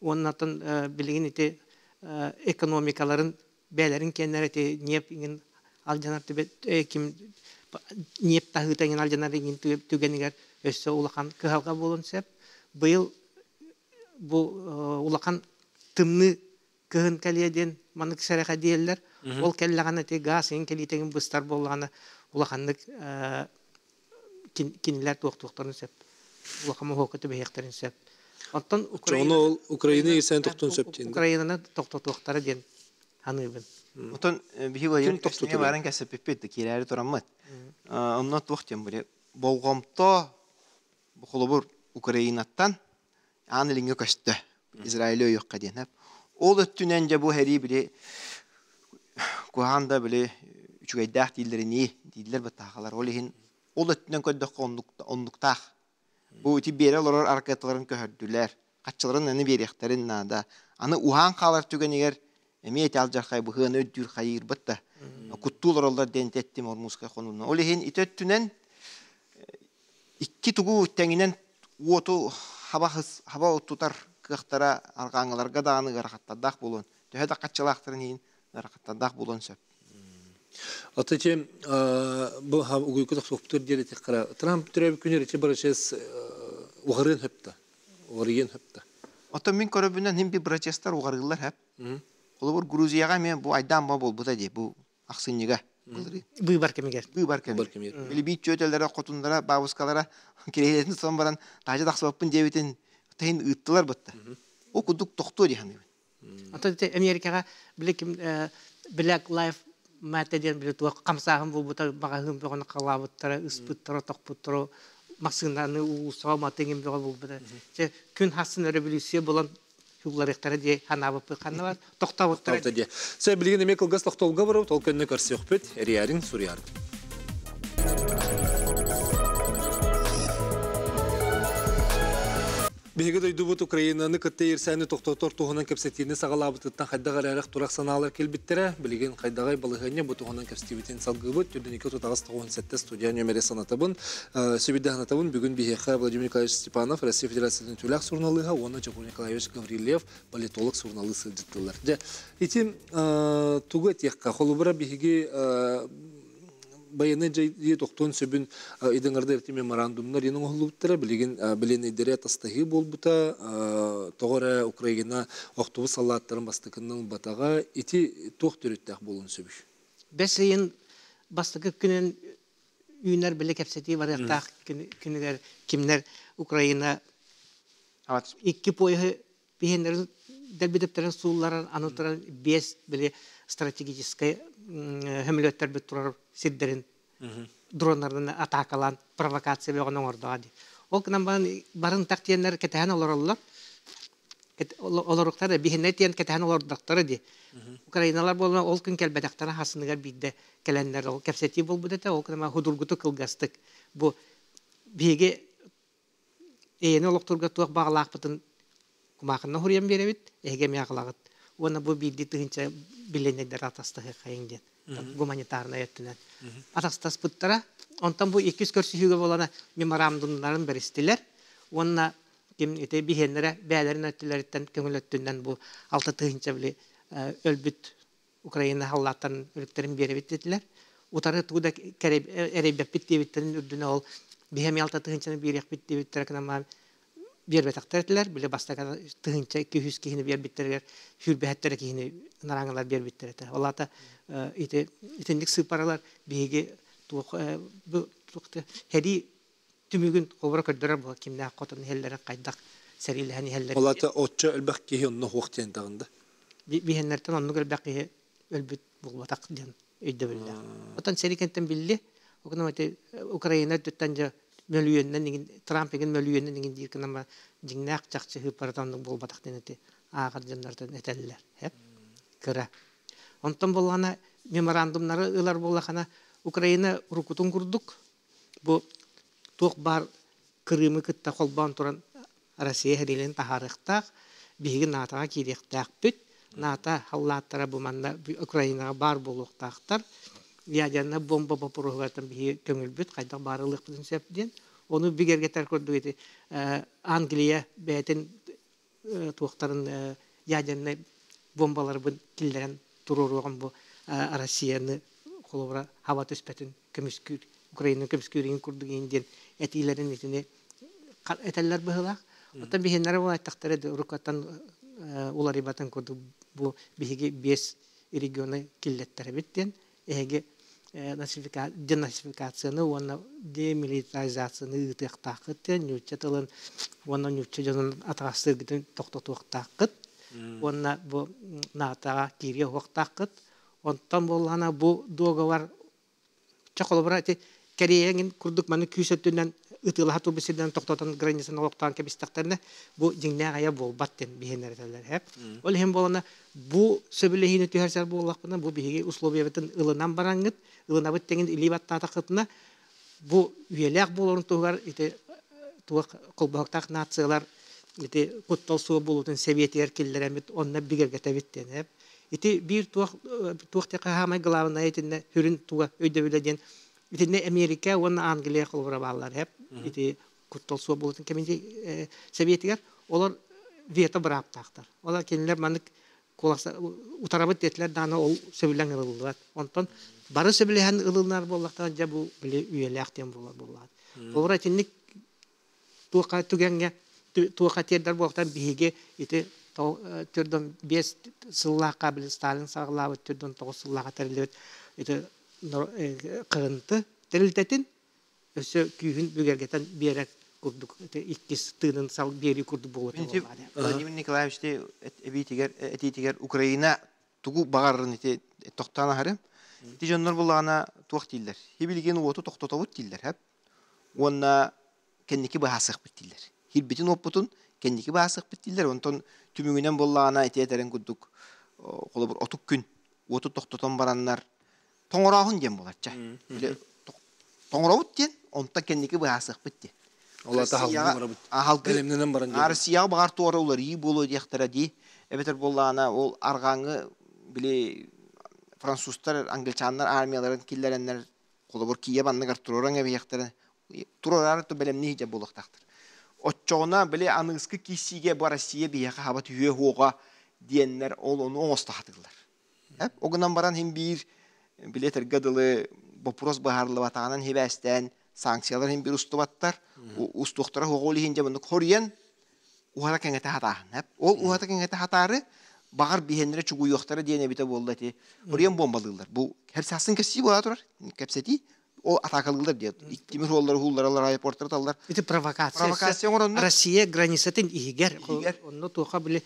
Уоннатан билигин ити экономикаларын бэйэлэрин киэннэрэ ити ньиэп иҥин алдьанар ким ньиэп таһыыта иҥин алдьанар иҥин түгэнигэр өссө улахан кыһалҕа буолуон сөп. Быйыл бу улахан тымныы кыһын кэлиэ диэн маннык сэрэхэдийэллэр. Ол кэллэҕинэ ити гаас иҥин кэлиитэ быстар буоллаҕына улаханнык кинилэр туохтуохтарын сөп. Улахан моһуокка түбэһиэхтэрин сөп. Оттон Украина ол Украина исэн тохтун сөп диэн. Украинаны тохтотуохтара диэн саныыбын. Отон биһи Владимир кэпсэҥҥэ баран кэпсэппиппит киирээри тураммыт. Онно туох диэн били болҕомто холобур Украинаттан аан илиҥҥэ көстө. Израилы өйүөххэ диэн. Ол өттүнэн дьэ бу сэрии били куһаҕан да били үчүгэйдээх дииллэринии дииллэр баттаахалар. Ол иһин ол өттүнэн көрдөххө оннуктаах. Бу ити биэрэ олорор ракеталарын көһөрдүлэр. Хаччыларын аны биэриэхтэрин наада. Аны уһаан хаалар түгэнигэр эмиэ ити алдьархай быһыаны өйдүүр хайыырбыт да. Куттуу олороллор диэн эттим Ормузскай хонууну. Ол иһин ити өттүнэн икки тугу тэҥинэн уоту хаба хаба тутар кыахтара арҕааҥыларга даҕаны ыарахаттардаах буолуон, төһө да хаччылаахтарын иһин ыарахаттардаах буолуон сөп. Ата ити бу угуйку тохсуохпутур диэри тихкара Трамп төрөөбүт күнүр ити бырачыас уҕарыан хөпта. Уҕарыйыан хөпта. Оттон мин көрөбүнэн хим би бырачыастар уҕарыыллар хөп. Холобур Грузияҕа эмиэ бу айдаан ба буолбута дии бу ахсынньыга былырыын. Быыбар кэмигэр. Быыбар кэмигэр. Били биир чүөтэлэрэ, хотуннара, бабушкалара кириэһилэтин тутан баран таһдьа тахсыбаппын диэбитин таһын ыыттылар бытта. Ол курдук тохтуо дии саныыбын. Оттон ити Америкаҕа били ким Black Life Matter диэн били туох хамсааһын буолбута маҕаһыын бөҕөнү халаабыттара, ыспыттара, тохпуттара, массыынаны уулуссаҕа матыҥын бөҕө буолбута. Чэ, күн хассын өрөбүлүүссүйэ буолан хулларыахтара дии санаабыппыт ханна бар тохтообуттара дии. Сэ билигин эмиэ кылгас тохтолго барабыт, ол кэннэ көрсүөхпүт, эрийээриҥ, суруйаарыҥ. Биһиги дойдубут Украинаны кытта иирсээни тохтотор туһунан кэпсэтиини саҕалаабытыттан хайдах эрээрэх турах санаалар кэлбиттэрэ. Билигин хайдаҕай балаһыанньа бу туһунан кэпсэтиибитин салгыыбыт. Түрдүнүкэ тутаҕас 97 студия нүөмэри санатабын. Сүбүдэ санатабын. Бүгүн биһиэхэ Владимир Николаевич Степанов, Россия Федерациятын түүлээх суруналыыһа уонна Чокур Николаевич Гаврильев, политолог суруналыыс сылдьыттылар. Дьэ, ити тугу этиэххэ, холобура биһиги байыаннай дьайыы тохтуон сөбүн идеҥарда эрти меморандумнар иэн оҥоһуллубуттара билигин билиэннэйдэри атастаһыы буолбута тоҕо эрэ Украина охтубут саллааттарын бастакыннан ылбатаҕа ити туох төрүттээх буолуон сөбүй? Бэс ыйын бастакы күнүн үүнэр били кэпсэтии барыахтаах күнүгэр кимнэр Украина икки поеһы биһиэннэрин дэлбитиптэрин суулларан аны туран биэс били стратегическай хөмөлүөттэрбит турар сирдэрин дроннарынан атаакалаан провокация бөҕөнү оҥордоҕо дии. Ол гынан баран барын тахтиэннэр кэтэһэн олороллор. Олоруктар биһиннэр тиэн кэтэһэн олордохторо дии. Украиналар буолан ол күн кэлбэтэхтэрэ хасыныгар биирдэ кэлэннэр ол кэпсэтии буолбут этэ. Ол гынан худургутук кылгастык бу биһиги Эйэни олохтуурга туох баҕалаахпытын кумаахынна суруйан биэрэбит, эһиги эмиэ аҕалаҕыт. Уонна бу биирдии тыһыынча билиэннэйдэр атастаһыаххайыҥ диэн гуманитарнай өттүнэн атастаспыттара. Онтон бу иккис көрсүһүүгэ буолана меморандумнарын бэристилэр. Уонна ким ити биһиэннэрэ бэйэлэрин өттүлэриттэн көҥүл өттүнэн бу 6 тыһыынча били өлбүт Украина халлааттан өлүктэрин биэрэбит диэтилэр. Утары тугу да эрэйбэппит диэбиттэрин үрдүнэ ол биһэми 6 тыһыынчаны биэриэхпит диэбиттэрэ кынамаан биэрбэтэхтэр этилэр. Били бастакы 1200 киһини биэрбиттэригэр сүүрбэһэттэрэ киһини нарааҥылар биэрбиттэр этэ. Ол аата ити итинник сыыппаралар биһиги туох бу сэрии түмүгүн холобура көрдөрөр була кимнээх хотон иһэллэрин хайдах сэриилэһэн иһэллэрин. Ол аата оччо элбэх киһи онно суох диэн даҕында. Биһэннэртэн оннук элбэх киһи өлбүт буолбатах диэн өйдөбүллээх. Оттон сэрии кэнниттэн билли, окунам ити Украина өттүттэн дьэ мөлүйүөннэн иҥин Трамп иҥин мөлүйүөннэн иҥин диир гынан дьиҥнээх чахчы ыыппарата оннук буолбатах диэн ити ааҕар дьоннортон этэллэр. Хэп кыра. Онтон буоллаҕына меморандумнары ылар буоллахына Украина уруккутун курдук бу туох баар Крымы кытта холбоон туран Россия сэриилэрин таһаарыахтаах, биһиги НАТО-ҕа киириэхтээхпит, НАТО халлааттара бу манна Украинаҕа баар буолуохтаахтар, ядернай бомба боппуруоһугартан биһиги көҥүлбүт хайдах баар ылыахпытын сөп диэн. Ону бигэргэтэр курдук ити Англия бэйэтин туохтарын ядернай бомбаларбын киллэрэн туруоруоҕум бу Россияны холобура хаба түспэтин көмүскүүр Украина көмүскүүрүн курдук иин диэн этиилэрин итини этэллэр быһыылаах. Оттон биһиннэрэ буолан эттэхтэрэ уруккаттан уларыйбатын курдук бу биһиги биэс регионы киллэттэрэбит диэн эһиги денацификацияны уонна демилитаризацияны ыытыахтааххыт диэн нуучча тылын уонна нуучча дьонун атаҕастыыргытын тохтотуохтааххыт уонна бу НАТО-ҕа киириэ уохтааххыт. Онтон буоллаҕына бу дуогабар чэ холобура ити Кэриэйэҥин курдук маны күүс өттүнэн ытыалаһа турбут сирдэрин тохтотон границаны олохтоон кэбистэхтэринэ бу дьиҥнээх айа буолбат диэн биһиэннэр этэллэр эһэ. Ол иһин буолана бу сөбүлэһиини түһэрсэр буоллахпына бу биһиги условиябытын ылынан бараҥҥыт ылынабыт тэҥин илии баттаатаххытына бу үйэлээх буоларын туһугар ити туох холбоһуктаах нациялар ити куттал суох буолуутун сэбиэтигэр киллэрэммит онно бигэргэтэбит диэн ити биир туох туох хаамай главное итиннэ сүрүн туга өйдөбүлэ диэн итиннэ Америка уонна Англия холобура бааллар эп ити куттал суох буолуутун кэмин сэбиэтигэр олор вето бырааптаахтар олор кинилэр маннык Утарабыт диэтилэр даҕаны ол сөбүлэҥ ылыллыбат. Онтон бары сөбүлэһэн ылынар буоллахтарына дьэ бу били үйэлээх диэн буолар буоллаҕа. Холобура итинник туохха түгэҥҥэ туохха тиэрдэр буолтан биһиги ити 45 сыллаахха били Сталин саҕалаабыт 49 сыллаахха тэриллибит ити кырынты тэрилтэтин өссө күүһүн бүгэргэтэн биэрэр курдук иккис тыынын сал биэрии курдук буолуо. Владимир Николаевич эбиитигэр этиитигэр Украина тугу баҕарарын ити тохтоон аһарым. Ити дьоннор буллаҕына туох дииллэр? Хибилигин уоту тохтотобут дииллэр, хэп. Уонна кэнники быһаасыахпыт дииллэр. Хирбитин уоппутун кэнники быһаасыахпыт дииллэр. Онтон түмүгүнэн буоллаҕына ити этэрин курдук холобур отук күн уоту тохтотон бараннар тоҥорооһун диэн буоларча. Тоҥоробут диэн, онтон кэнники быһаасыахпыт диэн. Россияҕа баҕар туора уларыйыы буолуо диэхтэрэ дии. Эбэтэр буоллаҕына ол арҕааҥҥы били французтар, англичаннар армияларын киллэрэннэр холобур Киев анныгар туруоран эбиэхтэрэ туруораары бэлэмнии сылдьар буолуохтаахтар. Оччоҕуна били аныгыскы киирсиигэ бу Россия биһиэхэ хаба түһүө суоҕа диэннэр ол ону оҥосто сатыыллар. Ол гынан баран иһин биир били этэргэ дылы боппуруос быһаарыллыбатаҕынан сибээстээн санкциялар иһин биир устубаттар. Устуохтара суоҕа ол иһин дьэ маннык хоруйан уһата кэҥэтэ сатааһын. Ол уһата кэҥэтэ сатаары баҕар биһиэннэрэ чугуйуохтара диэн эбитэ буолла ити. Хоруйан буомбалыыллар. Бу сасын кэпсии буола турар. Кэпсэтии. Ол атаакалыыллар диye. Тимир суоллары ууллараллар, аэропорттары таллар. Ити провокация. Провокация оҥороннор. Россия границатын иһигэр. Онно туоха били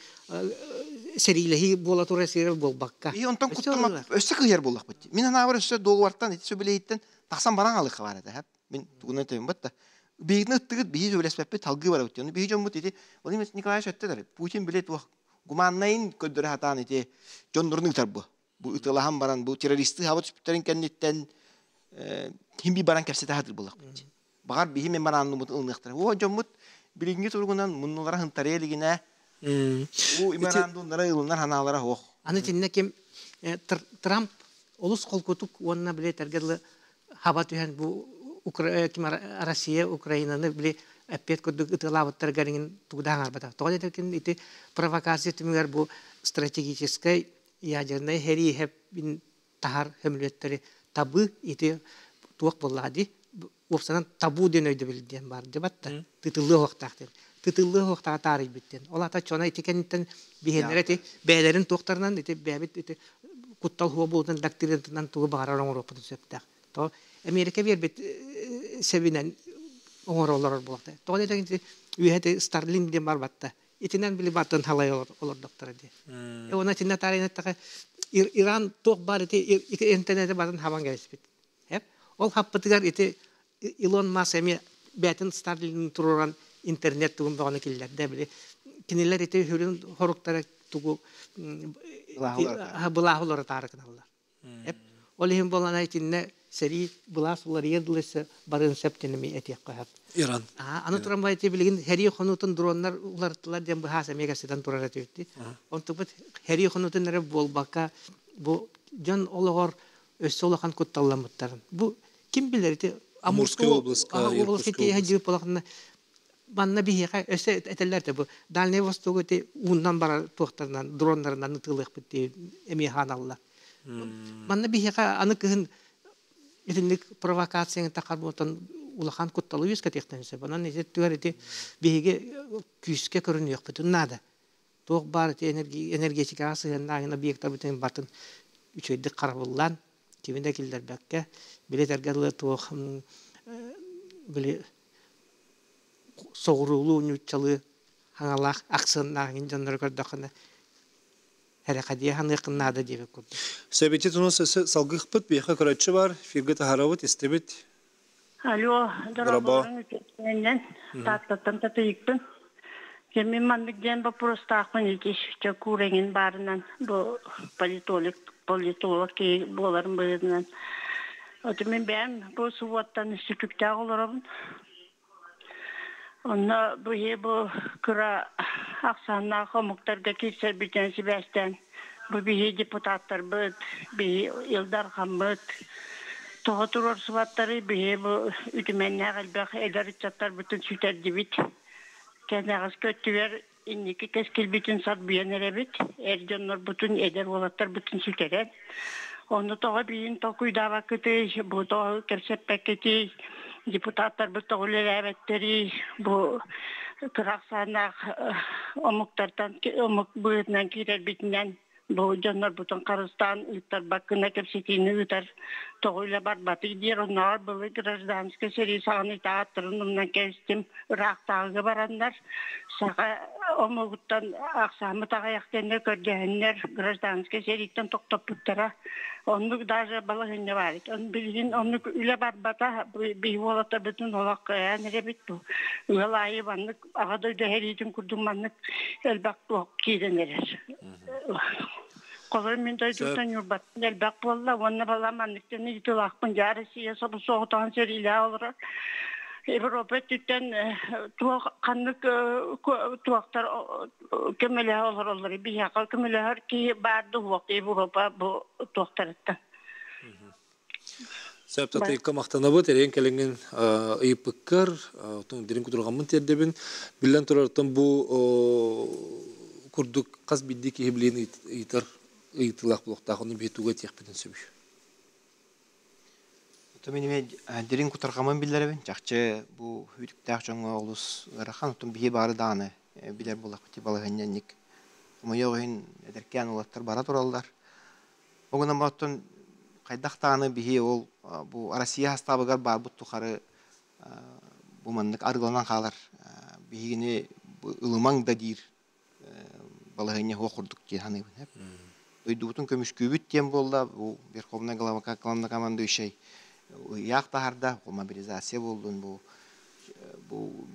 сэриилэһии буола турар сирэ буолбакка. И онтон куттаммат өссө кыйар буоллахпыт. Мин анаабар өссө договортан ити сөбүлэһииттэн тахсан баран алыхха бар этэ. Мин тугунан төйүм да. Биһигини ыттыгыт биһи сөбүлэспэппит салгыы барабыт. Ону биһи дьоммут ити Владимир Николаевич өттө Путин биле туох гуманнайын көрдөрө сатаан ити дьоннорун ыытар бу. Бу ытылаһан баран бу террористы хабыт сүпүттэрин кэнниттэн хим би баран кэпсэтэ сатыыр буоллахпыт. Баҕар биһи меморандуммут ылыныахтара. О дьоммут билиҥҥи туругунан муннулара хынтарыа илигинэ бу меморандумнара ылынар ханаалара суох. Аны итиннэ ким Трамп олус холкутук уонна били этэргэ дылы хаба түһэн бу Россия Украинаны били эппиэт курдук ытыалаабыттарыгар иҥин тугу да аҥарбатах. Тоҕо диэтэркин ити провокация түмүгэр бу стратегическай ядернай сэрииһэбин таһар сөмөлүөттэри табыы ити туох буоллаҕа дии уопсанан табуу диэн өйдөбүл диэн баар дебат да тытыллыа уохтаах диэн тытыллыа уохтааҕа таарыйбыт диэн ол аата чона ити кэнниттэн биһиэннэрэ ити бэйэлэрин туохтарынан ити бэйэбит ити куттал хуо буолутун доктринатынан тугу баҕарар оҥоруохпутун сөптөөх то Америка биэрбит сэбинэн оҥоро олорор буолуохтаах тоҕо диэтэҥ үөһэ Старлинг диэн барбатта итинэн били бартан халай олордохторо дии. Уонна итиннэ таарыйан эттэхэ Иран туох баар ити интернети барын хабан кэбиспит. Ол хаппытыгар ити Илон Маск эмиэ бэйэтин Старлинг туруоран интернет тугун бөҕөнү киллэрдэ били кинилэр ити сүрүн хоруктара тугу былааһы олоро таары гыналлар. Ол иһин буолана итиннэ сэрии былаас уларыйар дылы барыан сөп диэн эмиэ этиэххэ сөп. Иран. Аны туран бу ити билигин сэрии хонуутун дроннар уларыттылар диэн быһаас эмиэ кэпсэтэн турар этибит. Онтукпут сэрии хонуутун эрэ буолбакка бу дьон олоҕор өссө улахан кутталламмыттарын. Бу ким билэр ити Амурскай областка, областка тиэһэ дьип улаханна манна биһиэхэ өссө этэллэр да бу Дальнай Востогу ити ууннан барар туохтарынан дроннарынан ытыалыахпыт дии эмиэ ханаллар. Манна биһиэхэ аны кыһын итинник провокацияны тахар буолтан улахан кутталы үөскэтиэхтэн сөп. Онон ити түгэр ити биһиги күүскэ көрүнүөхпүтүн наада. Туох баар ити энергетикаҕа сыһыаннаах объектарбытын батын үчүгэйдик харабыллаан кими да киллэрбэккэ били этэргэ дылы туох били соҕуруулуу ньууччалыы хаҥалаах аксыаннаах дьоннору көрдөххүнэ эрэхэдийэ саныаххын наада диэбит курдук. Сөбүтү тунус салгыхпыт биэхэ көрөччү бар, эфиргэ таһарабыт, истибит. Алло, дорогоорун үтүөтүнэн Тааттаттан татыйыкпын. Кэмин маннык диэн боппуруостаахпын ити чокуур эҥин баарынан бу политолог политолог киһи буоларым быһыытынан. Оту мин бэйэм бу субуоттан сүтүктээх олоробун. Онно бу бу кыра ахсааннаах омуктарга киирсэрбитинэн сибээстээн бу биһи депутаттарбыт, биһи Ил Дархаммыт тоҕо туруорсубаттарый биһи бу үтүмэннээх элбэх эдэр ыччаттарбытын сүтэрдибит. Кэнэҕэски өттүгэр Инники кэскилбитин сарбыйан эрэбит, эр дьоннорбутун, эдэр уолаттарбытын сүтэрэн. Онно тоҕо биин толкуйдаабаккытый, бу тоҕо кэпсэппэккитий, депутаттарбыт тоҕо үлэлээбэттэрий, бу кыра ахсааннаах омуктартан омук быһыытынан киирэрбитинэн бу дьоннорбутун харыстаан ыыттарбаккына кэпсэтиини ыытар тоҕо үлэ барбатый диир оннооҕор былыр гражданскай сэрии саҕана итааттарын умнан кэбистим ыраахтааҕыга бараннар саха омугуттан ахсааммыт аҕыйах диэннэр көрдөһөннөр гражданскай сэрииттэн тохтоппуттара оннук даже балаһыанньа баар билигин оннук үлэ барбата биһи уолаттарбытын олох кыайан эрэбит бу ыал аайы маннык аҕа дойду сэриитин курдук маннык элбэх туох киирэн эрэр. Холобур, мин дойдуттан Ньурбаттан элбэх буолла уонна бала манныктан ыйытыылаахпын дьаа Россия собус-соҕотоҕун сэриилээх олорор. Европа өттүттэн туох ханнык туохтар көмөлөһө олороллор биһиэхэ көмөлөһөр киһи баар дуһуох Европа бу туохтарыттан. Сөп татыйыкка махтанабыт, эрэйин кэлиҥҥин ыйыппыккар, дириҥ кутурҕаммын тиэрдэбин. Биллэн турартан бу курдук хас биирдии киһи билиэн ыйытар ыйытыылаах буолуохтаах, ону биһи тугу этиэхпитин сөбүй? Мин эмиэ дириҥ кутурҕаммын биллэрэбин. Чахчы бу үтүктээх дьоҥҥо олус ыарахан, оттон биһи баары даҕаны билэр буоллахпыт балаһыанньа инник. Хомойуох иһин эдэркээн уолаттар бара тураллар. Ол гынан оттон хайдах даҕаны биһи ол бу Россия хастаабыгар баарбыт тухары бу маннык арыгыланан хаалар биһигини ылымаҥ да диир балаһыанньа суох курдук дии саныыбын. Дойдубутун көмүскүүбүт диэн буолла бу Верховный главнокомандующай ыйаах таһарда мобилизация буоллун бу бу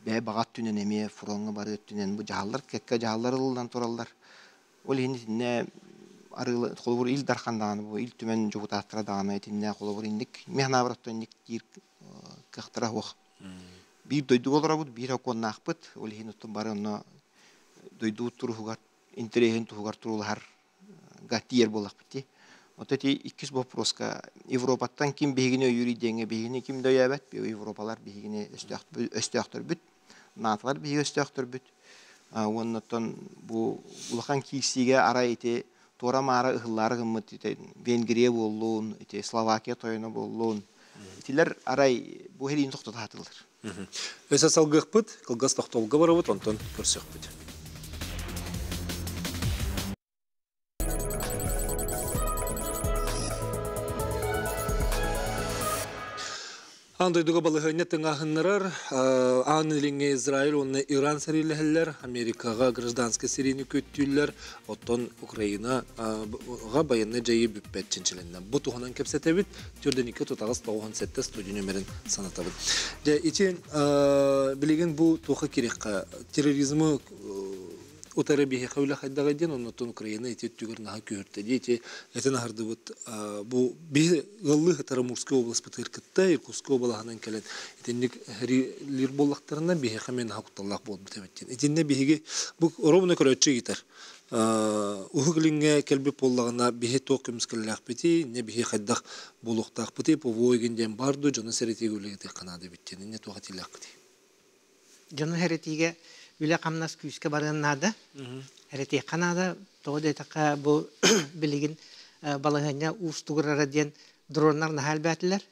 бэйэ баҕа өттүнэн эмиэ фроҥҥа барыы өттүнэн бу дьаһаллар кэккэ дьаһаллар ылыллан тураллар. Ол иһин итиннэ арыылы холобур Ил Дархан даҕаны бу Ил Түмэн дьокутааттара даҕаны итиннэ холобур инник мин санаабар оттон инник диир кыахтара суох. Биир дойдуга олоробут, биир сокуоннаахпыт, ол иһин оттон бары онно дойдубут туруһугар, интэриэһин туһугар туруулаһарга тиийэр буоллахпыт дии. Оттон ити иккис боппуруоска Европаттан ким биһигини өйүүрүй диэҥҥэ биһигини ким да өйөөбөт, Европалар биһигини өстөөхтөрбүт, НАТО-лар биһиги өстөөхтөрбүт. Уонна оттон бу улахан киирсиигэ арай ити туора-маара ыһыллаары гыммыт ити Венгрия буоллун, ити Словакия тойоно буоллун, итилэр арай бу сэриини тохтото сатыыллар. Өссө салгыахпыт, кылгас тохтобулга барабыт, онтон көрсүөхпүт. Аан дойдуга балаһыанньа тыҥааһыннарар, Аан Илиҥҥэ Израиль уонна Иран сэриилэһэллэр, Америкаҕа гражданскай сэриини күөттүүллэр, оттон Украинаҕа байыаннай дьайыы бүппэт чинчилэннэ. Бу туһунан кэпсэтэбит. Төрдүнүккэ тутаҕас 97 студия нөмерин санатабыт. Дьэ, ити билигин бу туохха кириэххэ терроризмы утары биһиэхэ үлэ хайдаҕый диэн, оннуттан Украина ити өттүгэр наһаа күүһүртэ дии. Ити этин аһардыбыт бу биһи ыаллыы сытар Амурскай обласпытыгар кытта Иркутскай уобалаһынан кэлэн итинник лир буоллахтарына биһиэхэ эмиэ наһаа кутталлаах буолбут эбит диэн. Итиннэ биһиги бу ровно көрөөччү ыйытар. Уһук Илиҥҥэ кэлбит буоллаҕына биһи туох көмүскэллээхпитий, не биһи хайдах буолуохтаахпытый, ПВО игин диэн баар дуу, дьону сэрэтиигэ үлэлэтиэххэ наада эбит диэн. Инньэ туох этиилээхпитий? Дьону эрэтиигэ үлэ-хамнас күүскэ барыан наада. Эрэтиэххэ наада. Тоҕо диэтэххэ, бу билигин балаһыанньа уустугурара диэн дроннар наһаа элбээтилэр.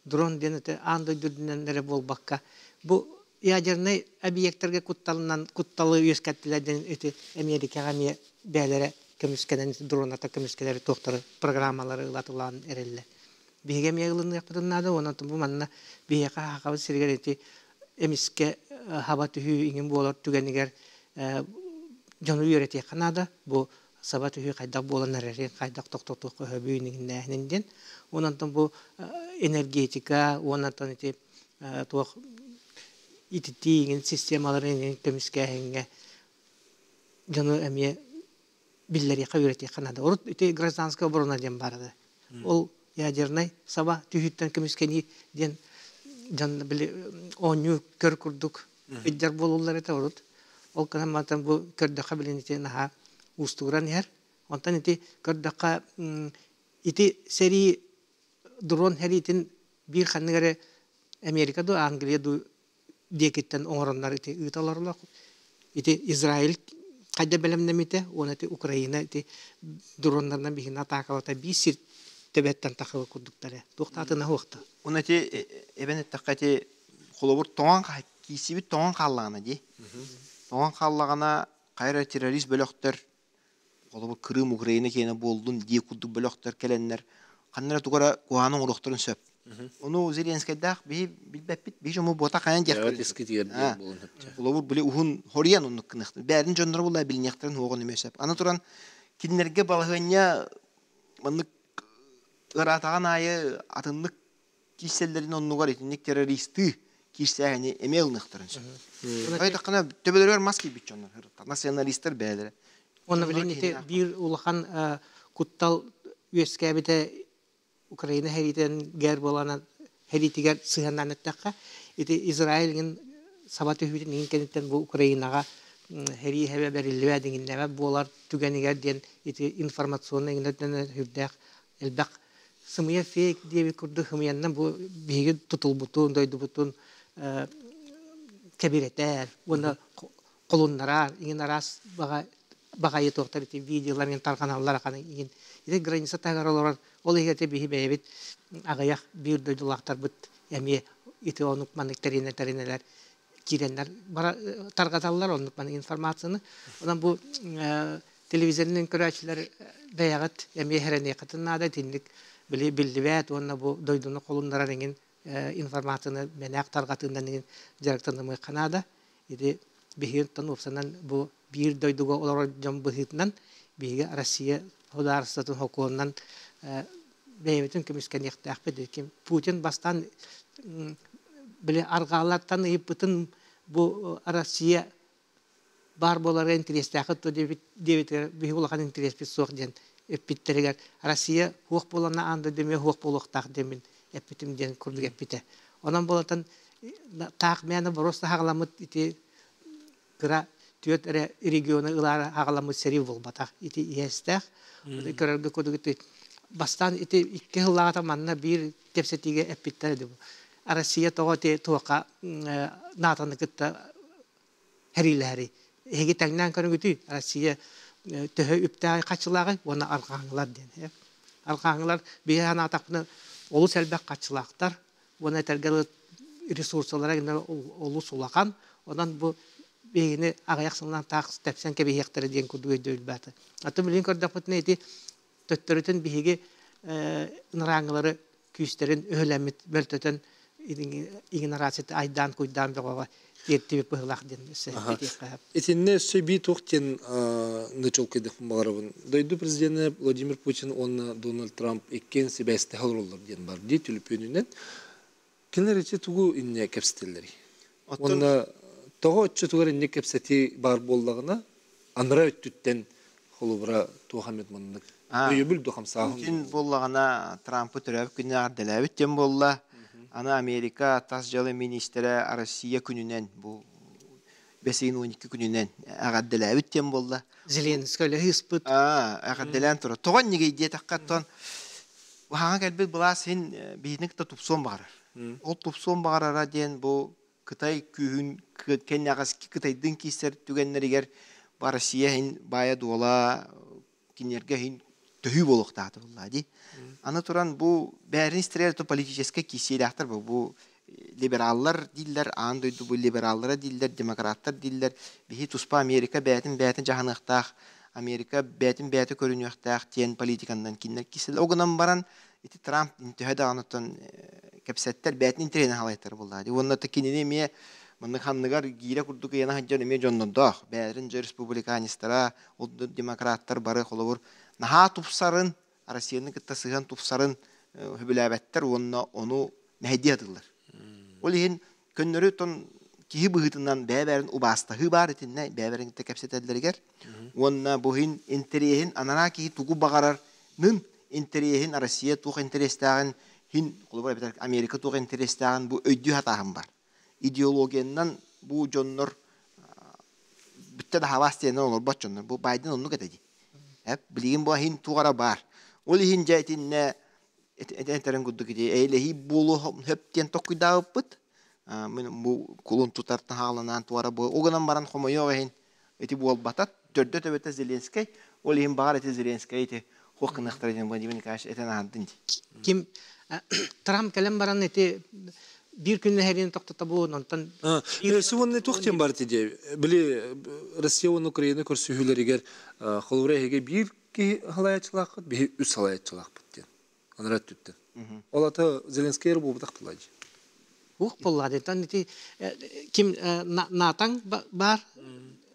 Дрон диэн это аан дойду үрдүнэн эрэ буолбакка, бу ядернай объектарга кутталынан кутталы үөскэттилэр диэн ити Эмиэрикэҕэ эмиэ бэйэлэрэ көмүскэнэн дроната көмүскэлэри туохтары программалары ылатылаан эрэллэр. Биһиги эмиэ ылыныахпытын наада уонна бу манна биһиэхэ Сахабыт сиригэр ити эмискэ хаба түһүү иҥин буолар түгэнигэр дьону үөрэтиэххэ наада. Бу саба түһүү хайдах буолан эрэрин, хайдах тохтотуохха сөбүй иҥиннээһинин диэн. Онон бу энергетика уонна ити туох ититии иҥин системаларын иҥин көмүскээһиҥҥэ дьону эмиэ биллэриэххэ, үөрэтиэххэ наада. Урут ити гражданская оборона диэн баарда. Ол ядернай саба түһүүттэн көмүскэнии диэн дьон били оонньуу көр курдук ыйдар буолуллар этэ урут. Ол гынан мантан бу көрдөххө билин ити наһаа уустугуран иһэр. Онтон ити көрдөххө ити сэрии дрон сэриитин биир ханнык эрэ Америка дуу, Англия дуу диэкиттэн оҥороннор ити ыыталар. Ити Израиль хайда бэлэмнэммитэ уонна ити Украина ити дроннарынан биһигини атаакалата биир сир төбөттөн тахыла курдуктара. Туохтаатына хуохта. Уна ити эбэн эттэххэ ити холобур тоҥон киисибит тоҥон хааллаҕына дии. Тоҥон хааллаҕына хайра террорист бөлөхтөр холобур Крым Украина киэнэ буоллун дии курдук бөлөхтөр кэлэннэр ханна эрэ тугу эрэ куһаҕаны оҥоруохтарын сөп. Ону Зеленскэйдээх биһи билбэппит, биһи дьоммут буота хайан диэхтэрин сөп. Холобур, били уһун хоруйан оннук гыныахтар. Бэйэлэрин дьонноро буолла билиниэхтэрин уоҕун эмиэ сөп. Аны туран кинилэргэ балаһыанньа маннык ыараатаҕын аайы атыннык киирсэллэрин оннугар итинник террористыы киирсээһини эмиэ ылыныахтарын сөп. Айтаххына төбөлөрүгэр мас киирбит дьоннор, националистар бэйэлэрэ. Уонна билин ити биир улахан куттал үөскээбитэ Украина сэриитин гэр буолан сэриитигэр сыһыаннаан эттэххэ, ити Израиль саба түһүүтүн иһин кэнниттэн бу Украинаҕа сэрии сэбэ бэриллибэт иҥиннэбэт буолар түгэнигэр диэн ити информационнай иҥиннэрдэн сүрдээх элбэх сымыйа фейк диэбит курдук сымыйаннан бу биһиги тутулбутун, дойдубутун кэбирэтэр уонна холуннарар иҥин араас баҕа баҕайы туохтар ити видеолар иҥин тарҕаналлар ахан иҥин ити граница таһыгар олорор ол иһигэр ити биһи бэйэбит аҕыйах биир дойдулаахтарбыт эмиэ ити онук маннык тэринэ тэринэлэр киирэннэр бара тарҕаталлар оннук маннык информацияны онон бу телевизорынан көрөөччүлэр бэйэҕит эмиэ сэрэниэххитин наада итинник били биллибэт уонна бу дойдуну холуннарар иҥин информацияны мэнээх тарҕатыынан иҥин дьарыктанымыахха наада. Ити биһиги уопсанан бу биир дойдуга олорор дьон быһыытынан биһиги Россия судаарыстыбатын сокуонунан бэйэбитин көмүскэниэхтээхпит. Путин бастаан били арҕаалартан ыйыппытын бу Россия баар буолара интэриэстээххит дуо диэбитигэр биһиги улахан интэриэспит суох диэн эппиттэригэр Россия суох буолана аан дойду эмиэ суох буолуохтаах диэммин эппитим диэн курдук эппитэ. Онон буолан таах мээнэ боруоста хаҕаламмыт ити кыра түөрт эрэ региону ылаары хаҕаламмыт сэрии буолбатах. Ити иэстээх. Көрөргө курдук ити бастаан ити икки сыллааҕыта манна биир кэпсэтиигэ эппиттэр ди бу. Россия тоҕо ити туохха НАТО-ны кытта хэриилэһэрий? Эһиги тэҥнээн көрүҥүтүй Россия төһө үптээҕи хаччылааҕый уонна арҕааҥылар диэн. Арҕааҥылар биһи санаатахпына олус элбэх хаччылаахтар уонна этэргэ ресурсалара олус улахан. Онон бу биһигини аҕыйах сылынан таах тэпсэн кэбиһиэхтэрэ диэн курдук өйдөбүл баата. Аты билигин көрдөхпүтүнэ ити төттөрүтүн биһиги ынырааҥылары күүстэрин өһүлэммит мөлтөтөн игнорацията айдаан куйдаан бөҕөҕө тиэртибит быһыылаах диэн этиэххэ. Итиннэ өссө бии туох диэн нычолкайдыхпын баҕарабын. Дойду президенэ Владимир Путин уонна Дональд Трамп иккиэн сибээстэһэ олороллор диэн бар дии түлүпүөнүнэн. Кинилэр ити тугу инньэ кэпсэтэллэрий? Уонна тоҕо оччотугар инньэ кэпсэтии баар буоллаҕына, анараа өттүттэн холобура туох эмит маннык өйөбүл да хамсааһын Путин буоллаҕына Трампы төрөөбүт күнүн эҕэрдэлээбит диэн буолла. Аны Америка тас дьыала миниистирэ Россия күнүнэн бу бэс ыйын 12 күнүнэн эҕэрдэлээбит диэн буолла. Зеленскэй ыспыт. Эҕэрдэлээн турар. Тоҕо иннигэй диэтэххэ, оттон хаҥа кэлбит былаас иһин биһини кытта тупсуон баҕарар. Ол тупсуон баҕарара диэн бу Кытай күүһүн кэннэҕэски Кытайдыын киирсэр түгэннэригэр бу Россия иһин баайа-дуола кинилэргэ иһин төһүү буолуохтаата буоллаа дии. Аны туран бу бээрин истэригэр то политическай киирсиилээхтэр бу бу либераллар дииллэр, аан дойду бу либераллара дииллэр, демократтар дииллэр. Биһи туспа Америка бэйэтин бэйэтин дьаһаныахтаах, Америка бэйэтин бэйэтэ көрүнүөхтээх диэн политиканнан кинилэр киирсэллэр. Ол гынан баран ити Трамп төһө даҕаны кэпсэттэр бэйэтин интэриэһин халайтар буоллаа дии. Уонна кинини эмиэ маннык ханныгар гиирэ курдук ыйана сылдьан эмиэ дьоннордоох. Бэйэлэрин дьэ республиканецтара, ол демократтар бары холобур наһаа тупсарын, Россияны кытта сыһыан тупсарын сөбүлээбэттэр уонна ону мэһэйдии сатыыллар. Ол иһин көннөрү тон киһи быһыытынан бэйэ-бэйэлэрин убаастаһыы баар итиннэ бэйэ-бэйэлэрин кытта кэпсэтэллэригэр уонна бу иһин интэриэһин анараа киһи тугу баҕарарнын интэриэһин Россия туох интэриэстээҕин иһин холобур эбэтэр Америка туох интэриэстээҕин бу өйдүү сатааһын бар. Идеологиянан бу дьоннор бүттэ да хабаас диэнэн олорбот дьоннор. Бу Байден оннук этэ дии. Билигин бу иһин туох эрэ баар. Ол иһин дьэ итиннэ этэрин курдук ити эйэлэһии буолуо сөп диэн токкуйдаабыппыт. Мин бу кулун тутар таһааланаан туора бу ол гынан баран хомойуох иһин Ити буолбата төрдө төбөтө Зеленскэй, ол иһин баҕар ити Зеленскэй ити хуох гыныахтара диэн Владимир Николаевич этэн аһардын дии. Ким Трамп кэлэн баран ити биир күн тохтотобун, онтон Өссө уонна туох диэн бар ити били Россия уонна Украина көрсүһүүлэригэр холобура эһиги биир киһи халаячылааххыт, биһи үс халаячылаахпыт диэн. Анара өттүттэн. Ол ата Зеленскэй буолбатах буолла дии. Ух буолла дии. Ити ким Натаҥ бар,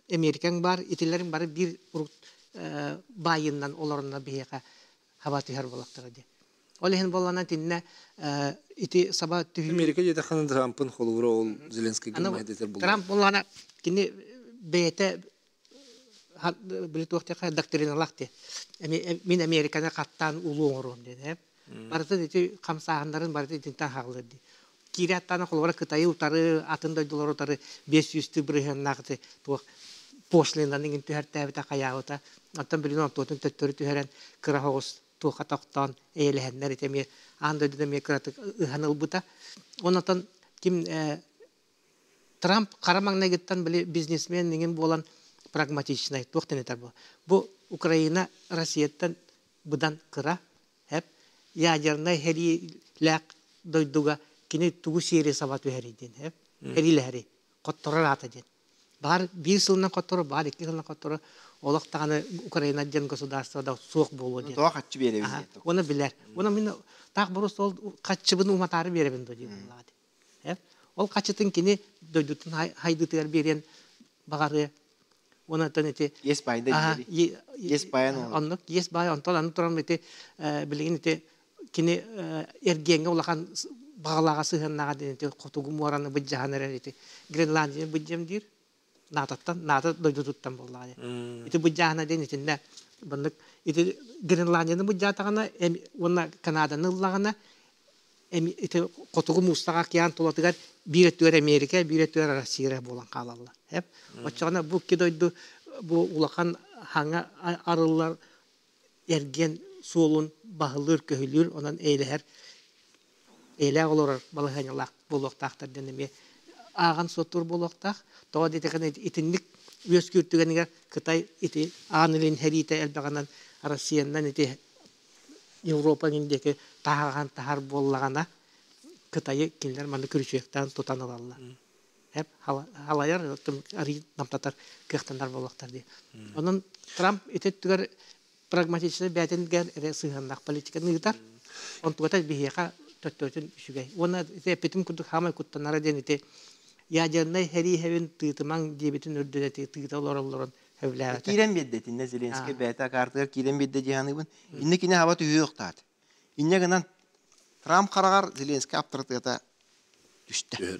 Америкаҥ бар, итилерин бары биир байыннан олорунна биһиэхэ хаба түһэр буолактара дии. Ол иһин буоллана тиннэ ити саба түһүү. Америка диэтэххинэ Трампын холобура ол Зеленскийгэ майдатар буолла. Трамп буоллана кини бэйэтэ били туохтаха доктриналаах ти. Мин Американы хаттаан улуу оҥоруом диэн. Барытын ити хамсааһыннарын барыты итинтэн хаалыр дии. Киирэ аттаана холобура Кытайы утары, атын дойдулары утары 500 бырыһыаннаах туох пошлинаны иҥин түһэртээбитэ хайаабыта. Оттон билин онтуотун төттөрү түһэрэн кыра соҕус туохха тохтоон эйэлэһэннэр ити эмиэ аан дойдуда эмиэ кыратык ыһан ылбыта. Онтон ким Трамп хара маҥнайгыттан били бизнесмен иҥин буолан прагматичнай туох тэнитэр бу. Бу Украина Россияттан быдан кыра, хэп ядернай хэриилээх дойдуга кини тугу сиэри саба түһэрий диэн, хэп хэриилэһэри хотторор аата диэн. Баар биир сылынан хотторо, баар икки сылынан хотторо, олох даҕаны Украина диэн государство да суох буолуо диэн. Тоҕо хаччы биэрэбин диэн. Оны билэр. Оны мин таах борус ол хаччыбын уматаары биэрэбин до диэн буоллаҕа. Ол хаччытын кини дойдутун хайдытыгар биэриэн баҕарыа. Онтон ити Ес байда диэри. Ес баян ол. Оннук ес бай онтон аны туран ити билигин ити кини эргиэҥҥэ улахан баҕалааҕа сыһыаннааҕа диэн ити хотугу муораны быдьаһан эрэр ити Гренландия быдьам диир НАТО-ттан НАТО дойдутуттан буоллаҕа диэн. Ити быдьаһана диэн итиннэ баннык ити Гренландияны быдьаатаҕына уонна Канаданы ыллаҕына ити хотугу муустаах океан тулатыгар биир өттүгэр Америка, биир өттүгэр Россия буолан хаалаллар. Оччоҕуна бу икки дойду бу улахан хаҥа арыллар эргиэн суолун баһылыыр, көһүлүүр, онон эйлэһэр, эйлээх олорор балаһыанньалаах буолуохтаахтар диэн эмиэ ааҕан суоттуур буолуохтаах. Тоҕо диэтэххинэ итинник үөскүүр түгэнигэр Кытай ити аан илин сэриитэ элбэҕинэн Россиянан ити Европа диэки таһаҕаһан таһар буоллаҕына Кытайы кинилэр манна күрүчүөктээн тутан ылаллар. Хеп халайар арый намтатар кыахтанар буолуохтар дии. Онон Трамп ити өттүгэр прагматичнай бээтингэр эрэ сыһыаннаах политиканы ыытар. Онтугата биһиэхэ төттөрүтүн үчүгэй. Уонна ити эппитим курдук хаамай куттанара диэн ити ядернай сэрииһэбин тыытымаҥ диэбитин үрдүнэ тыыта олороллорун сөбүлээбэтэ. Киирэн биэрдэ итиннэ Зеленскэй бэйэтэ каартыгар киирэн биэрдэ дии саныыбын. Иннэ кини хаба түһүөхтаат. Инньэ гынан Трамп хараҕар Зеленскэй аптарытыата түстэ.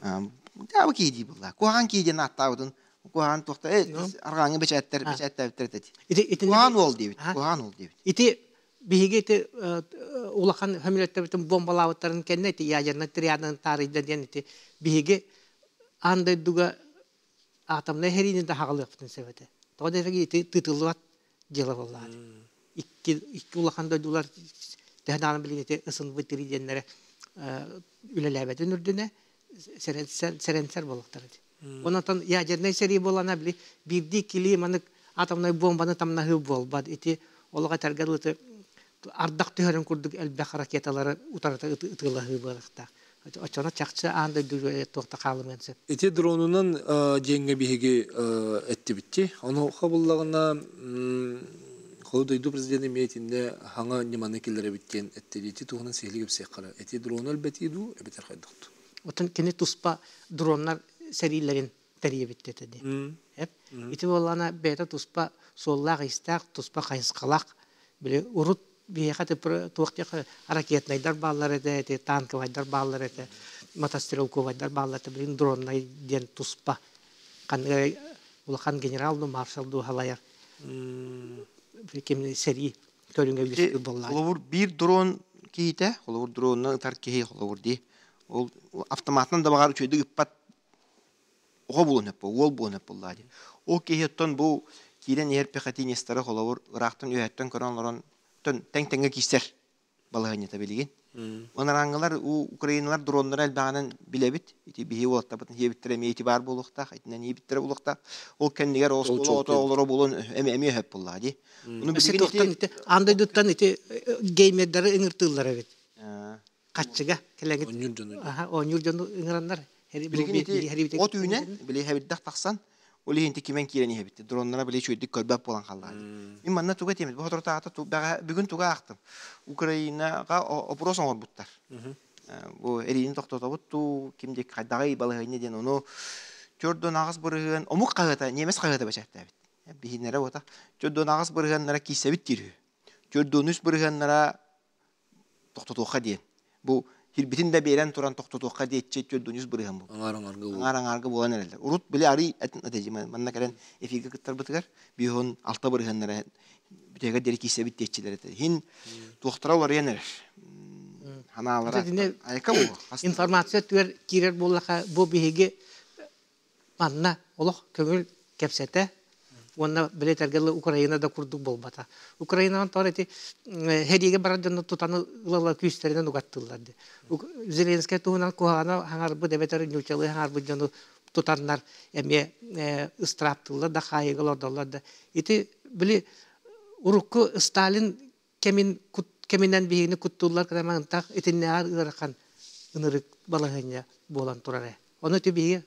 Дьаабы киһи дии буолла. Куһаҕан киһи диэн ааттаабытын куһаҕан туохта арҕааҥҥы бэчээттэр бэчээттээбиттэр этэ. Куһаҕан уол диэбит. Куһаҕан уол диэбит. Ити биһиги ити улахан хөмүлөттөрбүтүн бомбалаабыттарын кэннэ ити ядернай триаданын таарыйда диэн ити биһиги аан дойдуга атомнай сэриини да хаҕалыахпытын сөп этэ. Тоҕо диэтэххэ ити тыытыллыбат дьыала буоллаҕа. Икки улахан дойдулар төһө даҕаны билигин ити СНВ три диэннэрэ үлэлээбэтин үрдүнэ сэрэнсэр буолуохтара ити. Онон ядернай сэрии буолана били биирдии кили манык атомнай бомбаны тамнаһыы буолбат. Ити олох этэргэ дылы ардах түһэрин курдук элбэх ракеталары утарыта ытыалаһыы буолуохтаах. Оччоно чахчы аан дойду туохта хаалымыан сөп. Ити дронунан диэҥҥэ биһиги эттибитти. Ону хабыллаҕына холу дойду президенэ эмиэ итиннэ хаҥа ньыманы киллэрэбит диэн эттэ. Ити туһунан сиһилии кэпсиэххэ. Ити дрону элбэтии дуу эбэтэр хайдах дуу? Оттон кини туспа дроннар сэриилэрин тэрийэбит этэ дии. Ити буоллаҕына бэйэтэ туспа суоллаах-иистээх, туспа хайысхалаах. Били урут биһиэхэ туох диэххэ ракетнайдар бааллар этэ, ити танковайдар бааллар этэ, мотострелковайдар бааллар этэ, билигин дроннай диэн туспа ханнык улахан генерал дуу, маршал дуу халайар ким сэрии көрүҥэ үөскүүр буоллаҕа. Холобур биир дрон киһитэ, холобур дронунан ытар киһи холобур дии. Ол автоматынан да баҕар үчүгэйдик ыппат оҕо буолуон сөп, уол буолуон сөп буоллаҕа дии. Ол киһи оттон бу киирэн иһэр пехотинецтары холобур ыраахтан үөһэттэн көрөн олорон тэҥ тэҥҥэ киирсэр. Балаһыанньата билигин. Онорааҥҥылар украиналар дроннара элбэҕинэн билэбит. Ити биһи уолаттарбытын хиэбиттэрэ эмиэ ити баар буолуохтаах, итинэн иибиттэрэ буолуохтаах. Ол кэннигэр оскуола оҕото олоро буолуон эмиэ эмиэ сөп буоллаҕа дии. Ону билигин ити аан дойдуттан ити геймердары ыҥыртыыллар эбит. Хаччыга кэлэҥит. Оонньуур дьону. Аха, оонньуур дьону ыҥыраннар. Билигин ити от үүнэн, били хэбирдэх тахсан, ол иһин кимэн киирэн иһэбит. Дроннара били үчүгэйдик көрбөт буолан хааллаҕа. Мин манна туга этиэмит, бу соторутааҕыта бүгүн туга аахтым. Украинаҕа опрос оҥорбуттар. Бу эриини тохтотобут туу, ким диэки хайдаҕый балаһыанньа диэн ону 48% омук хаһыата, немец хаһыата бэчээттээбит. Биһиннэрэ буота. 48%-нара киирсэбит диир үһү. 43%-нара тохтотуохха диэн. Бу хирбитин да биэрэн туран тохтотуохха диэччи 43% бу. Аҥаар аҥаарга Аҥаар аҥаарга буолан эрэллэр. Урут били арый манна кэлэн эфиргэ кыттарбытыгар 56%-нара бүтэһигэр диэри киирсэбит диэччилэр этэ. Иһин туохтара уларыйан эрэр. Ханаалара айка буолуо. Информация түгэр киирэр буоллаха бу биһиги манна олох көҥүл кэпсэтэ уонна билэтэргэ Украина да курдук буолбата. Украинанан тоҕо ити сэриигэ барар дьону тутан ыла күүстэринэн угаттыыллар дии. Зеленскэй туһунан куһаҕана хаҥарбыт эбэтэр ньуучалыы хаҥарбыт дьону тутаннар эмиэ ыстырааптыыллар да хаайыыга олордоллор да. Ити били урукку Сталин кэмин кэминэн биһигини куттууллар кырамантах итиннээҕэр ыарахан ынырык балаһыанньа буолан турар ээ. Ону ити биһиги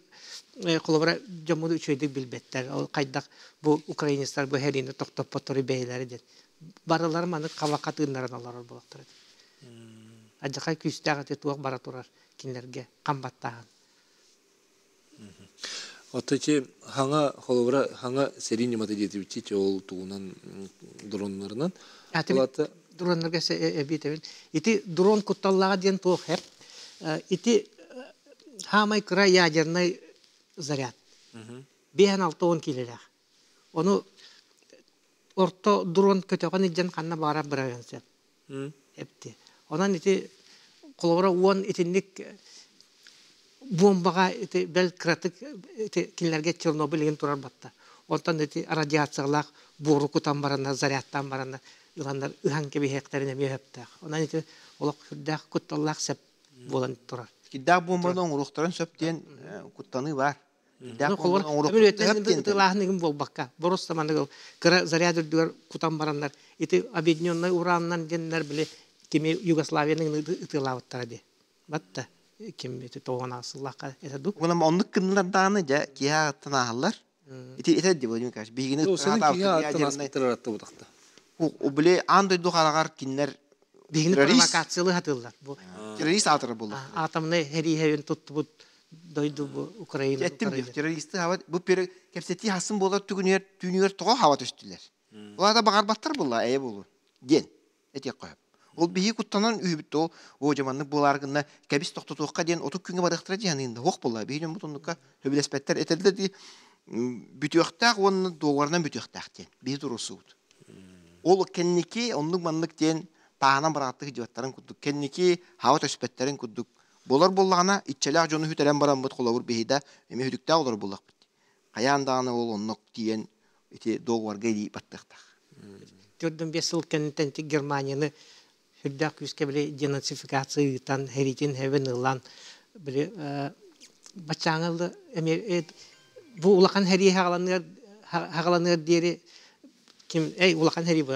холобура дьоммут үчүгэйдик билбэттэр. Ол хайдах бу украинецтар бу сэриини тохтоппоттору бэйэлэрэ диэн. Барылар маннык хаба хатыыннаран олорор буолуохтара. Адьахай күүстээх ити туох бара турар кинилэргэ хам баттааһын. Оттон ити хаҥа холобура хаҥа сэрии ньымата диэтибитчи ол тугунан дроннарынан. Дроннарга эбиэтэбин. Ити дрон кутталлааҕа диэн туох хэп. Ити хаамай кыра ядернай заряд. 5-6 киилэлээх. Ону орто дрон көтөҕөн илдьэн ханна баара быраҕыан сөп. Эпти. Онон ити холобура уон итинник бомбаҕа ити бэл кыратык ити кинилэргэ Чернобыль игин турар батта. Онтон ити радиациялаах буору кутан бараннар, зарядтаан бараннар ыланнар ыһан кэбиһиэхтэрин эмиэ сөптөөх. Онон ити олох сүрдээх кутталлаах сөп буолан турар. Кирдээх бомбаны оҥоруохтарын сөп диэн куттаныы баар. Ытылааһын игин буолбакка, борус маннык кыра заряд үрдүгэр кутан бараннар, ити объединенный ураннан диэннэр били кими Югославияны ытыалаабыттара дии. Батта ким ити тоҕон сыллаахха этэ ду. Уонна оннук гыннылар даҕаны дьэ киһи аттан ааһаллар. Ити ити дии Владимир Николаевич биһигини киһи аттан ааспыттар аттыбытахта. Били аан дойду хараҕар кинилэр биһигини провокациялыы хатыыллар. Бу террорист аатырар буолла. Атомнай хэрииһэбин туттубут дойду бу Украина. Эттим диэх террористы хабат бу кэпсэтии хасын буолар түгүнүгэр түүнүгэр тоҕо хаба түстүлэр. Ол баҕарбаттар буолла эйэ буолу диэн этиэх хөп. Ол биһи куттанан үһүбүт ол о дьаманнык буолаар гынна кэбис тохтотуохха диэн отут күҥҥэ барыахтара диэн хуох буолла биһи дьоммут оннукка сөбүлэспэттэр этэллэр ди бүтүөхтээх уонна дуогуорунан бүтүөхтээх диэн биһи туруорсубут. Ол кэнники оннук маннык диэн тааһынан бырааттык дьыбаттарын курдук кэнники хаба төспөттөрүн курдук болор буоллаҕына иччэлээх дьону хүтэрэн бараммыт холобур биһида эми хүтүктээх олор буоллахпыт. Хайаан даҕаны ол оннук тиийэн ити договорга илии баттыахтаах. 45 сыл кэнниттэн Германияны сүрдээх күүскэ били денацификация ыытан, хэритин хэбин ылан били баччааҥы эмиэ бу улахан хэрии хаҕаланыар диэри ким эй улахан хэрии бу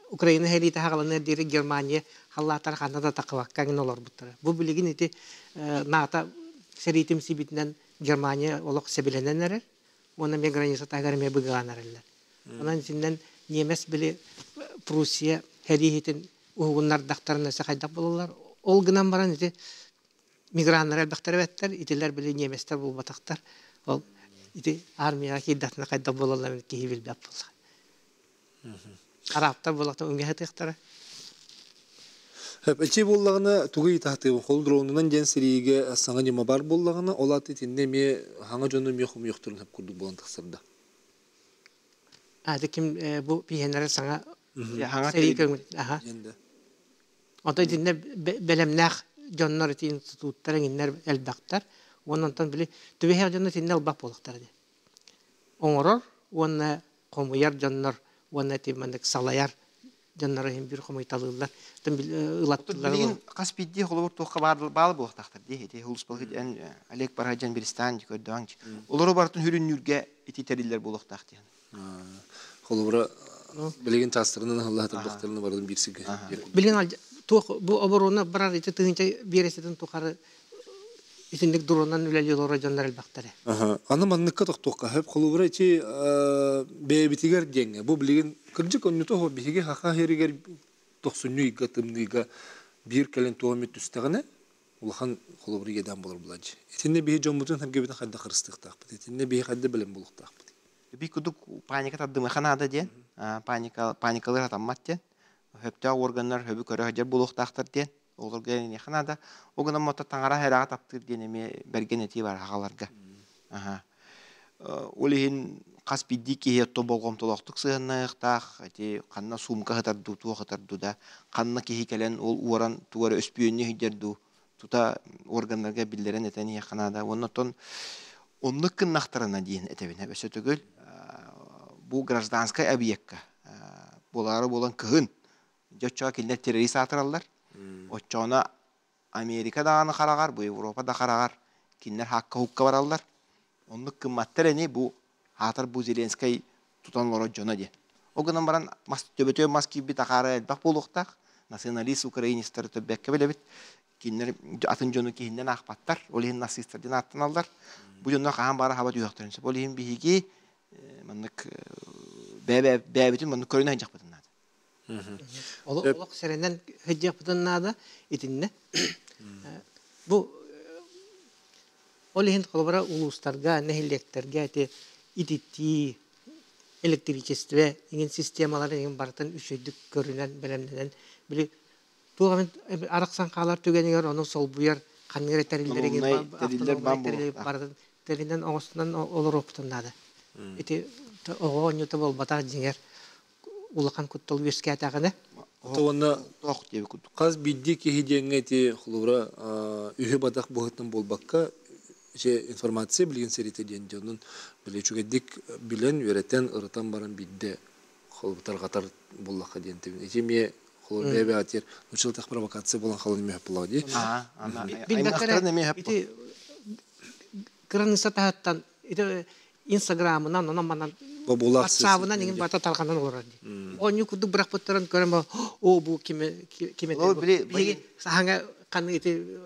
Украина хэриитэ хаҕаланыар диэри Германия халлаатар ханна да тахыбакка гин олорбуттара. Бу билигин ити НАТО сэриитим сибитинэн Германия олох сэбилэнэн эрэр уонна эмиэ граница таһыгар эмиэ быгыгаан эрэллэр. Онон итиннэн немец били Пруссия хэрииһитин уһугуннардахтарына хайдах буолаллар. Ол гынан баран ити миграннар элбэхтэр эбэттэр, итилэр били немецтэр буолбатахтар. Ол ити армияға киирдахтына хайдах буолаллар киһи билбэт буолла. Арабтар буоллахта үҥэһэтиэхтэрэ. Эчи буоллаҕына тугу таһтыыбын хол дронунан диэн сэриигэ саҥа ньыма бар буоллаҕына ол аты итиннэ эмиэ хаҥа дьону эмиэ хомуйуохтарын хөп курдук буолан тахсарда. А ким бу пиһэннэрэ саҥа сэрии көҥүл. Аха. Онто итиннэ бэлэмнээх дьоннор ити институттар эҥиннэр элбэхтэр. Уонна онтон били түбэһиэх дьонно итиннэ ылбах буолуохтара дии. Оҥорор уонна хомуйар дьоннор уонна ити маннык салайар Дьоннору иһин бир хомуйталыыллар. Ылаттылар. Билигин хас биирдии холобур туохха баалы буолуохтаахтар дии. Ити улуспалык эн Олег Бараджан Биристаан көрдөөн. Олору барытын хүрүннүүргэ ити тэриллэр буолуохтаах диэн. Холобура билигин чаастарынан аһыллаһа турдахтарына барытын биир сиргэ. Билигин туох бу оборона барар ити тыһыынча биэрэстэтин тухары итинник дронан үлэлии олорор дьоннор элбэхтэрэ. Аны манныкка тохтуохха сөп. Холобура ити бэйэбитигэр диэҥҥэ бу билигин кырдьык онньуто биһиги хаха иһэригэр тохсунньу ыйга тымныыга биир кэлин туох эмит түстэҕинэ улахан холобур иэдээн буолар буолааччы. Итиннэ биһи дьоммутун сэргэбитин хайдах харыстыахтаахпыт? Итиннэ биһи хайда бэлэм буолуохтаахпыт? Би кудук паника тардымыха наада диэн, паника паникалар атаммат диэн, хөптөөх органнар хөбү көрө сылдьар буолуохтаахтар диэн, олорго эниэхэ наада. Ол гынан мото таҥара хэрэҕэ таптыыр диэн эмиэ бэргэн этии бар аҕаларга. Ол иһин хас биирдии киһи отто болҕомтолоохтук сыһыаннаһыахтаах, ити ханна суумка сытар дуу, туох сытар дуу да, ханна киһи кэлэн ол уоран тугу эрэ өспүөннүү сылдьар дуу, тута органнарга биллэрэн этэн иһиэххэ наада. Уонна оттон оннук гыннахтарына диэн этэбин өссө төгүл бу гражданскай объекка буолаары буолан кыһын дьэ оччоҕо кинилэр террорист аатыраллар. Оччоҕуна Америка даҕаны хараҕар, бу Европа да хараҕар кинилэр хаакка-хукка бараллар. Оннук гымматтар ини бу аатар бу Зеленскэй тутан олорор дьоно диэн. Ол гынан баран мас төбөтүгэр мас киирбит акаары элбэх буолуохтаах. Националист украинецтары төрбөккө билэбит. Кинилэр атын дьону киһиннэн аахпаттар. Ол иһин нацистар диэн ааттаналлар. Бу дьоннор хаһан баара хаба түһүөхтэрин сөп. Ол иһин биһиги маннык бэйэбитин маннык көрүнэ сылдьахпытын наада. Олох сэрэнэн сылдьыахпытын наада итиннэ. Бу ол иһин холобура улуустарга, нэһилиэктэргэ ити ититии, электричество иҥин системаларын иҥин барытын үчүгэйдик көрүнэн, бэлэмнэнэн били туох эмит арахсан хаалар түгэнигэр ону солбуйар ханнык эрэ тэриллэр тэриллэр барытын тэринэн оҥостунан олоруохпутун наада. Ити оҕо оонньуута буолбатах дьиҥэр улахан куттал үөскээтэҕинэ. Уонна хас биирдии киһи диэҥҥэ ити холобура үһү бадах быһыытынан буолбакка информация билигин сэриитэ диэн дьонун били үчүгэйдик билэн, үөрэтэн, ырытан баран биирдэ холобур тарҕатар буоллахха диэн тэбин. Ити эмиэ холобур бэйэ-бэйэҕитигэр нууччалыы провокация буолан халын эмиэ буоллаҕа дии. Билбэттэрэ ити кыраныысса таһыттан ити инстаграмынан онон манан ватсабынан иҥин бата тарҕанан олорор дии. Оонньуу курдук бырахпыттарын көрөн о бу кими кими биһиги саһаҥа ханнык ити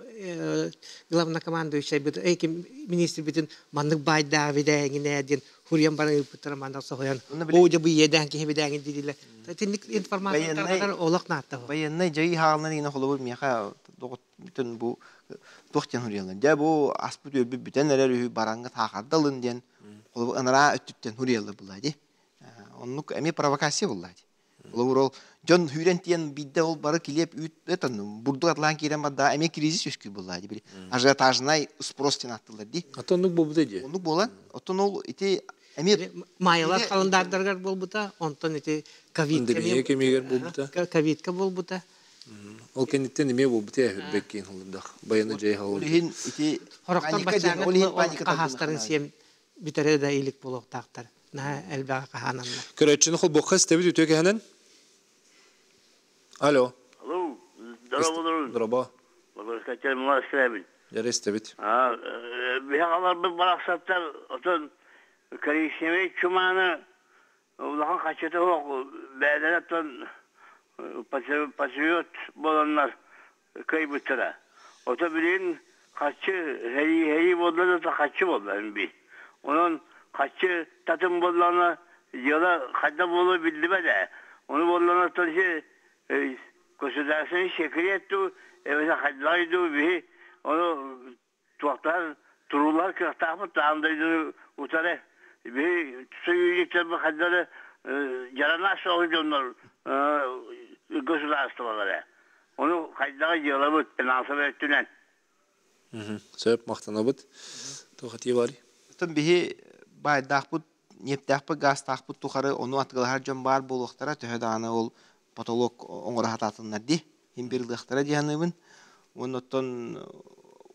главнокомандующайбыт эй ким министрбитин маннык баайдаах бидээҥинээ диэн хуруйан баран ыыппыттара манна соһуйан оо дьэ бу иэдээн киһи бидээҥин дииллэр итинник информация тарҕатар олох наатта Военнай дьайыы хаалынан иҥин холобур миэхэ бүтүн бу туох диэн хуруйаллар дьэ бу аспыт үөрбүт бүтэн эрэр үһү бараҥҥа таахардалын диэн холобур ынараа өттүттэн хуруйаллар булла дии оннук эмиэ провокация булла дии холобур ол дьон хүүрэн тиийэн биирдэ ол бары килиэп үүт этон бурдук атлаан киирэн барда эмиэ кризис үөскүүр булла дии били ажиотажнай спрос диэн ааттыыллар дии Ата оннук буолбута дии оннук буолан оттон ол ити эмиэ Майалар халандаардарыгар буолбута онтон ити ковид кэмигэр буолбута ковидка буолбута Ол кэнниттэн эмиэ буолбута ээ үрбэккиин холурдах. Байана дьай Ол иһин ити Хорохтор баччааҥҥа хаһаастарын сиэм бүтэрэ да илик буолуохтаахтар. Наһаа элбэҕи хаһаананнар. Көрөөччүнү холбуохха истэбит үтүө кэһэнэн. Алло. Алло, здорово, Здорово. Благоскачай млашкабин. Дьэрэ истэбит. Биһагаларбыт барахсаттар отон коричневый чуманы Улахан хаччыта суох бэйэлэрэ оттон патриот буоланнар кыайбыттара. Ото билигин хаччы сэрии сэрии буолла да хаччы буолла би. Онон хаччы татым буоллаҕына дьыала хайдах буолуо биллибэт ээ. Ону буоллаҕына оттон ити государственный секрет дуу эбэтэр хайдаҕый дуу биһи ону Туохтаах туруулаһар кыахтаахпыт аан дойдуну утары биһи союзниктарбыт хайдары дьаранаах соҕус дьоннор государстволара. Ону хайдаҕы дьыалабыт финансовай өттүнэн. Сөп, махтанабыт. Туох этии барый? Оттон биһи баайдаахпыт, ньиэптээхпит, гаастаахпыт тухары ону атыылаһар дьон баар буолуохтара, төһө даҕаны ол потолок оҥоро сатаатыннар дии. Иһин бирылыахтара дии саныыбын. Уонна оттон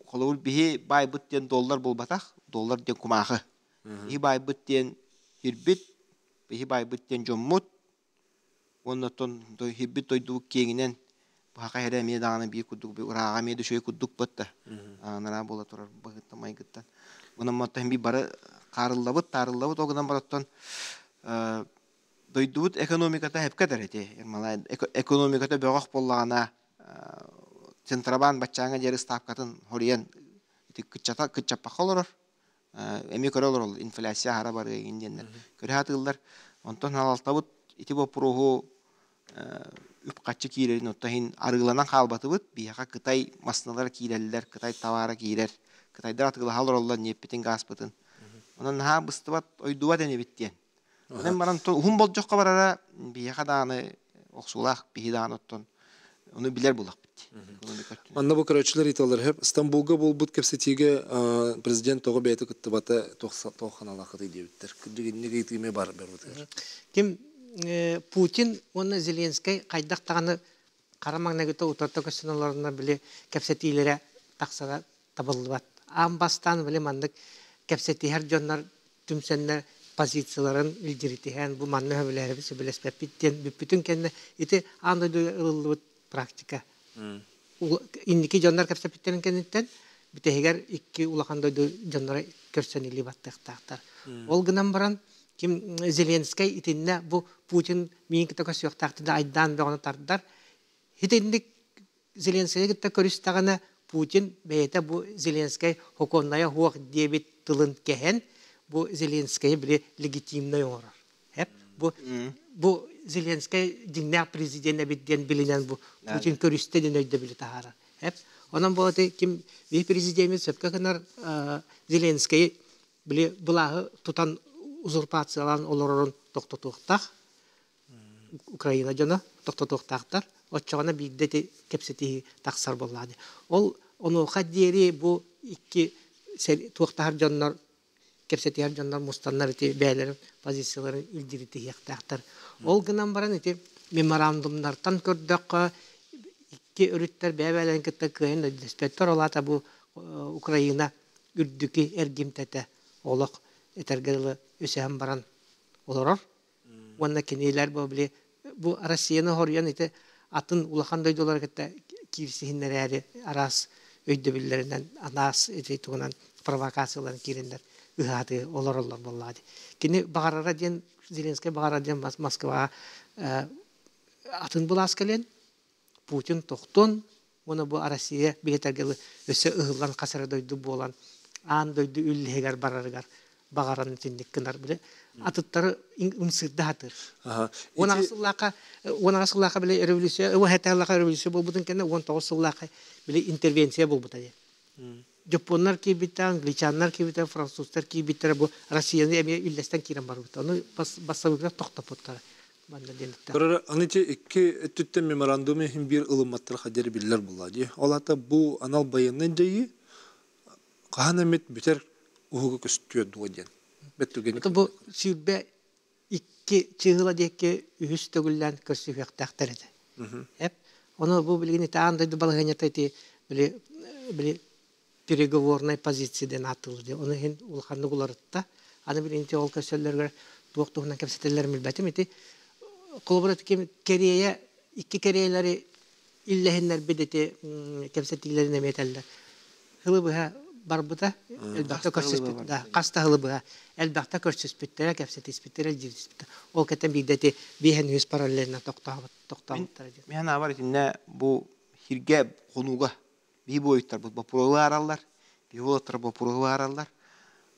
холобур биһи баайбыт диэн доллар буолбатах, доллар диэн кумаахы. Биһи баайбыт диэн ирбит, биһи баайбыт диэн дьоммут. Оннотон хиббит дойду киэҥинэн баха эрэ эмиэ даҕаны биир курдук ырааҕа эмиэ дөшөй курдук бытта. Анараа буола турар быһыттан майгыттан. Онон маттан би бары хаарыллабыт, таарыллабыт огынан бараттан дойдубут экономиката хепке эти. Малай экономиката бөҕөх боллаҕына Центробан баччааҥа диэри ставкатын хоруйан ити кыччата кыччаппакка олорор. Эми көрө олорол инфляция аһара барыа игин диэннэр көрө сатыыллар. Онтон халалтабыт ити боппуруоһу үп-харчы киирэрин оттон иһин арыыланан хаалбатыбыт. Биһиэхэ Кытай массыыналара киирэллэр, Кытай табаара киирэр. Кытайдар атыылаһа олороллор ньиэппитин, гааспытын. Онон наһаа быстыбат, ойдубат инибит диэн. Онон баран уһун болдьоххо барара биһиэхэ даҕаны охсуулаах биһи даҕаны оттон ону билэр булахпыт. Манна бу көрөөччүлэр ыйыталлар сөп. Стамбулга буолбут кэпсэтиигэ президент тоҕо бэйэтэ кыттыбата туох ханалаахытый диэбиттэр. Кырдьык инник ыйытыы бар барбытыгар. Ким Путин уонна Зеленскэй хайдах даҕаны хара маҥнайгыта утарыта көстөн олороннор били кэпсэтиилэрэ тахсара табыллыбат. Аан бастаан били маннык кэпсэтиһэр дьоннор түмсэннэр позицияларын илдьиритиһэн бу манна сөбүлэһэбит сөбүлэспэппит диэн бүппүтүн кэннэ ити аан дойдуга ылыллыбыт практика. Инники дьоннор кэпсэппиттэрин кэнниттэн бүтэһигэр икки улахан дойду дьонноро көрсөн илии баттыахтаахтар. Ол гынан баран ким Зеленскэй итиннэ бу Путин миин кытта көрсүөхтаахты да айдаан бөҕөнү тардар. Итинник Зеленскэйи кытта көрүстэҕинэ Путин бэйэтэ бу Зеленскэй хокуоннайа суох диэбит тылын кэһэн бу Зеленскэйи били легитимнай оҥорор. Бу бу Зеленскэй дьиҥнээх президент эбит диэн билинэн бу Путин көрүстэ диэн өйдөбүлү таһаарар. Онон бу ким биһи президеммит сөпкө гынар Зеленскэйи били былааһы тутан узурпациялаан олорорун тохтотуохтаах. Украина дьоно тохтотуохтаахтар. Оччоҕуна биирдэ ити кэпсэтии тахсар буоллаҕа. Ол онуоха диэри бу икки туохтаһар дьоннор кэпсэтиһэр дьоннор мустаннар ити бэйэлэрин позицияларын илдьиритиһиэхтээхтэр. Ол гынан баран ити меморандумнартан көрдөххө икки өрүттэр бэйэ-бэйэлэрин кытта кыайан өйдөспөттөр. Ол аата бу Украина үрдүкү эргимтэтэ олох этэргэ дылы өсөһөн баран олорор. Уонна кинилэр бу били бу Россияны хоруйан ити атын улахан дойдулары кытта киирсиһиннэрээри араас өйдөбүллэринэн араас ити тугунан провокацияларын киирэннэр ыһааты олороллор буоллаҕа дии. Кини баҕарара диэн Зеленскэй баҕарара диэн Москваҕа атын былаас кэлэн Путин тохтуон уонна бу Россия билэтэргэ өссө ыһыллан хас эрэ дойду буолан аан дойду үллэһигэр барарыгар баҕаран итинник гынар били атыттары ымсыырда сатыыр. 18 сыллаахха 18 сыллаахха били революция 17 сыллаахха революция буолбутун кэннэ 19 сыллаахха били интервенция буолбута диэн. Дьоппуоннар киирбиттэр, англичаннар киирбиттэр, французтар киирбиттэрэ бу Россияны эмиэ үллэстэн киирэн барбыта. Ону бассабыыктар тохтоппуттара. Манна диэн Көрөр, аны ити икки өттүттэн меморандум иһин биир ылымматтар хадер биллэр буолла дии. Ол аата бу анал байыаннай дьайыы хаһан эмит бүтэр уһуга көстүө дуо диэн. Бэт түгэни Бу 22 чыыһыла диэки үһүс төгүллээн көрсүһүөхтээхтэр этэ. Эп. Ону бу билигин ити аан дойду балаһыанньата ити били били переговорная позиция диэн ааттыыллар дии. Ону иһин улаханнык уларытта. Аны билигин ити ол көрсөллөрүгэр туох туһунан кэпсэтэллэрин билбэтим. Ити холобура ити Корея икки Кореялары иллэһиннэрбит ити кэпсэтиилэрин эмиэ этэллэр. Сылы быһа барбыта, элбэхтэ көрсүспүт, да, хас да сылы быһа элбэхтэ көрсүспүттэрэ, кэпсэтиспиттэрэ, дьириспиттэрэ. Ол кэтэн биирдэ ити биэһэн үс параллельно тохтообут, тохтообуттара диэн. Мин санаабар итиннэ бу хиргэ хонууга биһи буойуттарбыт боппуруоһу быһаараллар, биһи уолаттар боппуруоһу быһаараллар.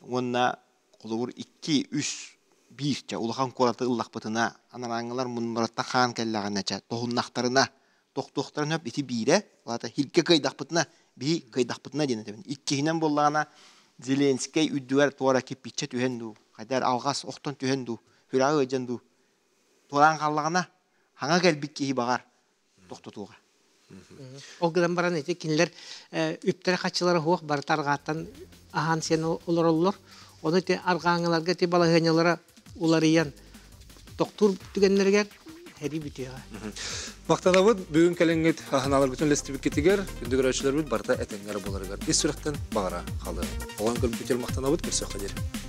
Уонна холобур икки, үс, биир чэ улахан куораты ыллахпытына, анарааҥҥылар муннарыттан хаан кэллэҕинэ чэ тоһуннахтарына, тохтуохтарын сөп ити биирэ, ол аата хиргэ кыайдахпытына, биһи кыайдахпытына диэн этэбин. Иккиһинэн буоллаҕына Зеленскэй үрдүгэр туора кирпииччэ түһэн дуу, хайдах алҕас охтон түһэн дуу, сүрэҕэ ыалдьан дуу, туораан хааллаҕына, хаҥа кэлбит киһи баҕар тохтотуоҕа. Ол гынан баран ити кинилэр үптэрэ-хаччылара суох барыта арҕааттан аһаан сиэн олороллор. Ону ити арҕааҥҥыларга ити балаһыанньалара уларыйан тохтуур түгэннэригэр сэрии бүтүөҕэ. Махтанабыт бүгүн кэлиҥҥит аһыналаргытын үллэстибиккитигэр, күндү көрөөччүлэрбит барыта этэҥҥэ эрэ буоларыгар ис сүрэхтэн баҕара халыа. Оҕон көрбүтүгэр махтанабыт, көрсүөххэ диэри.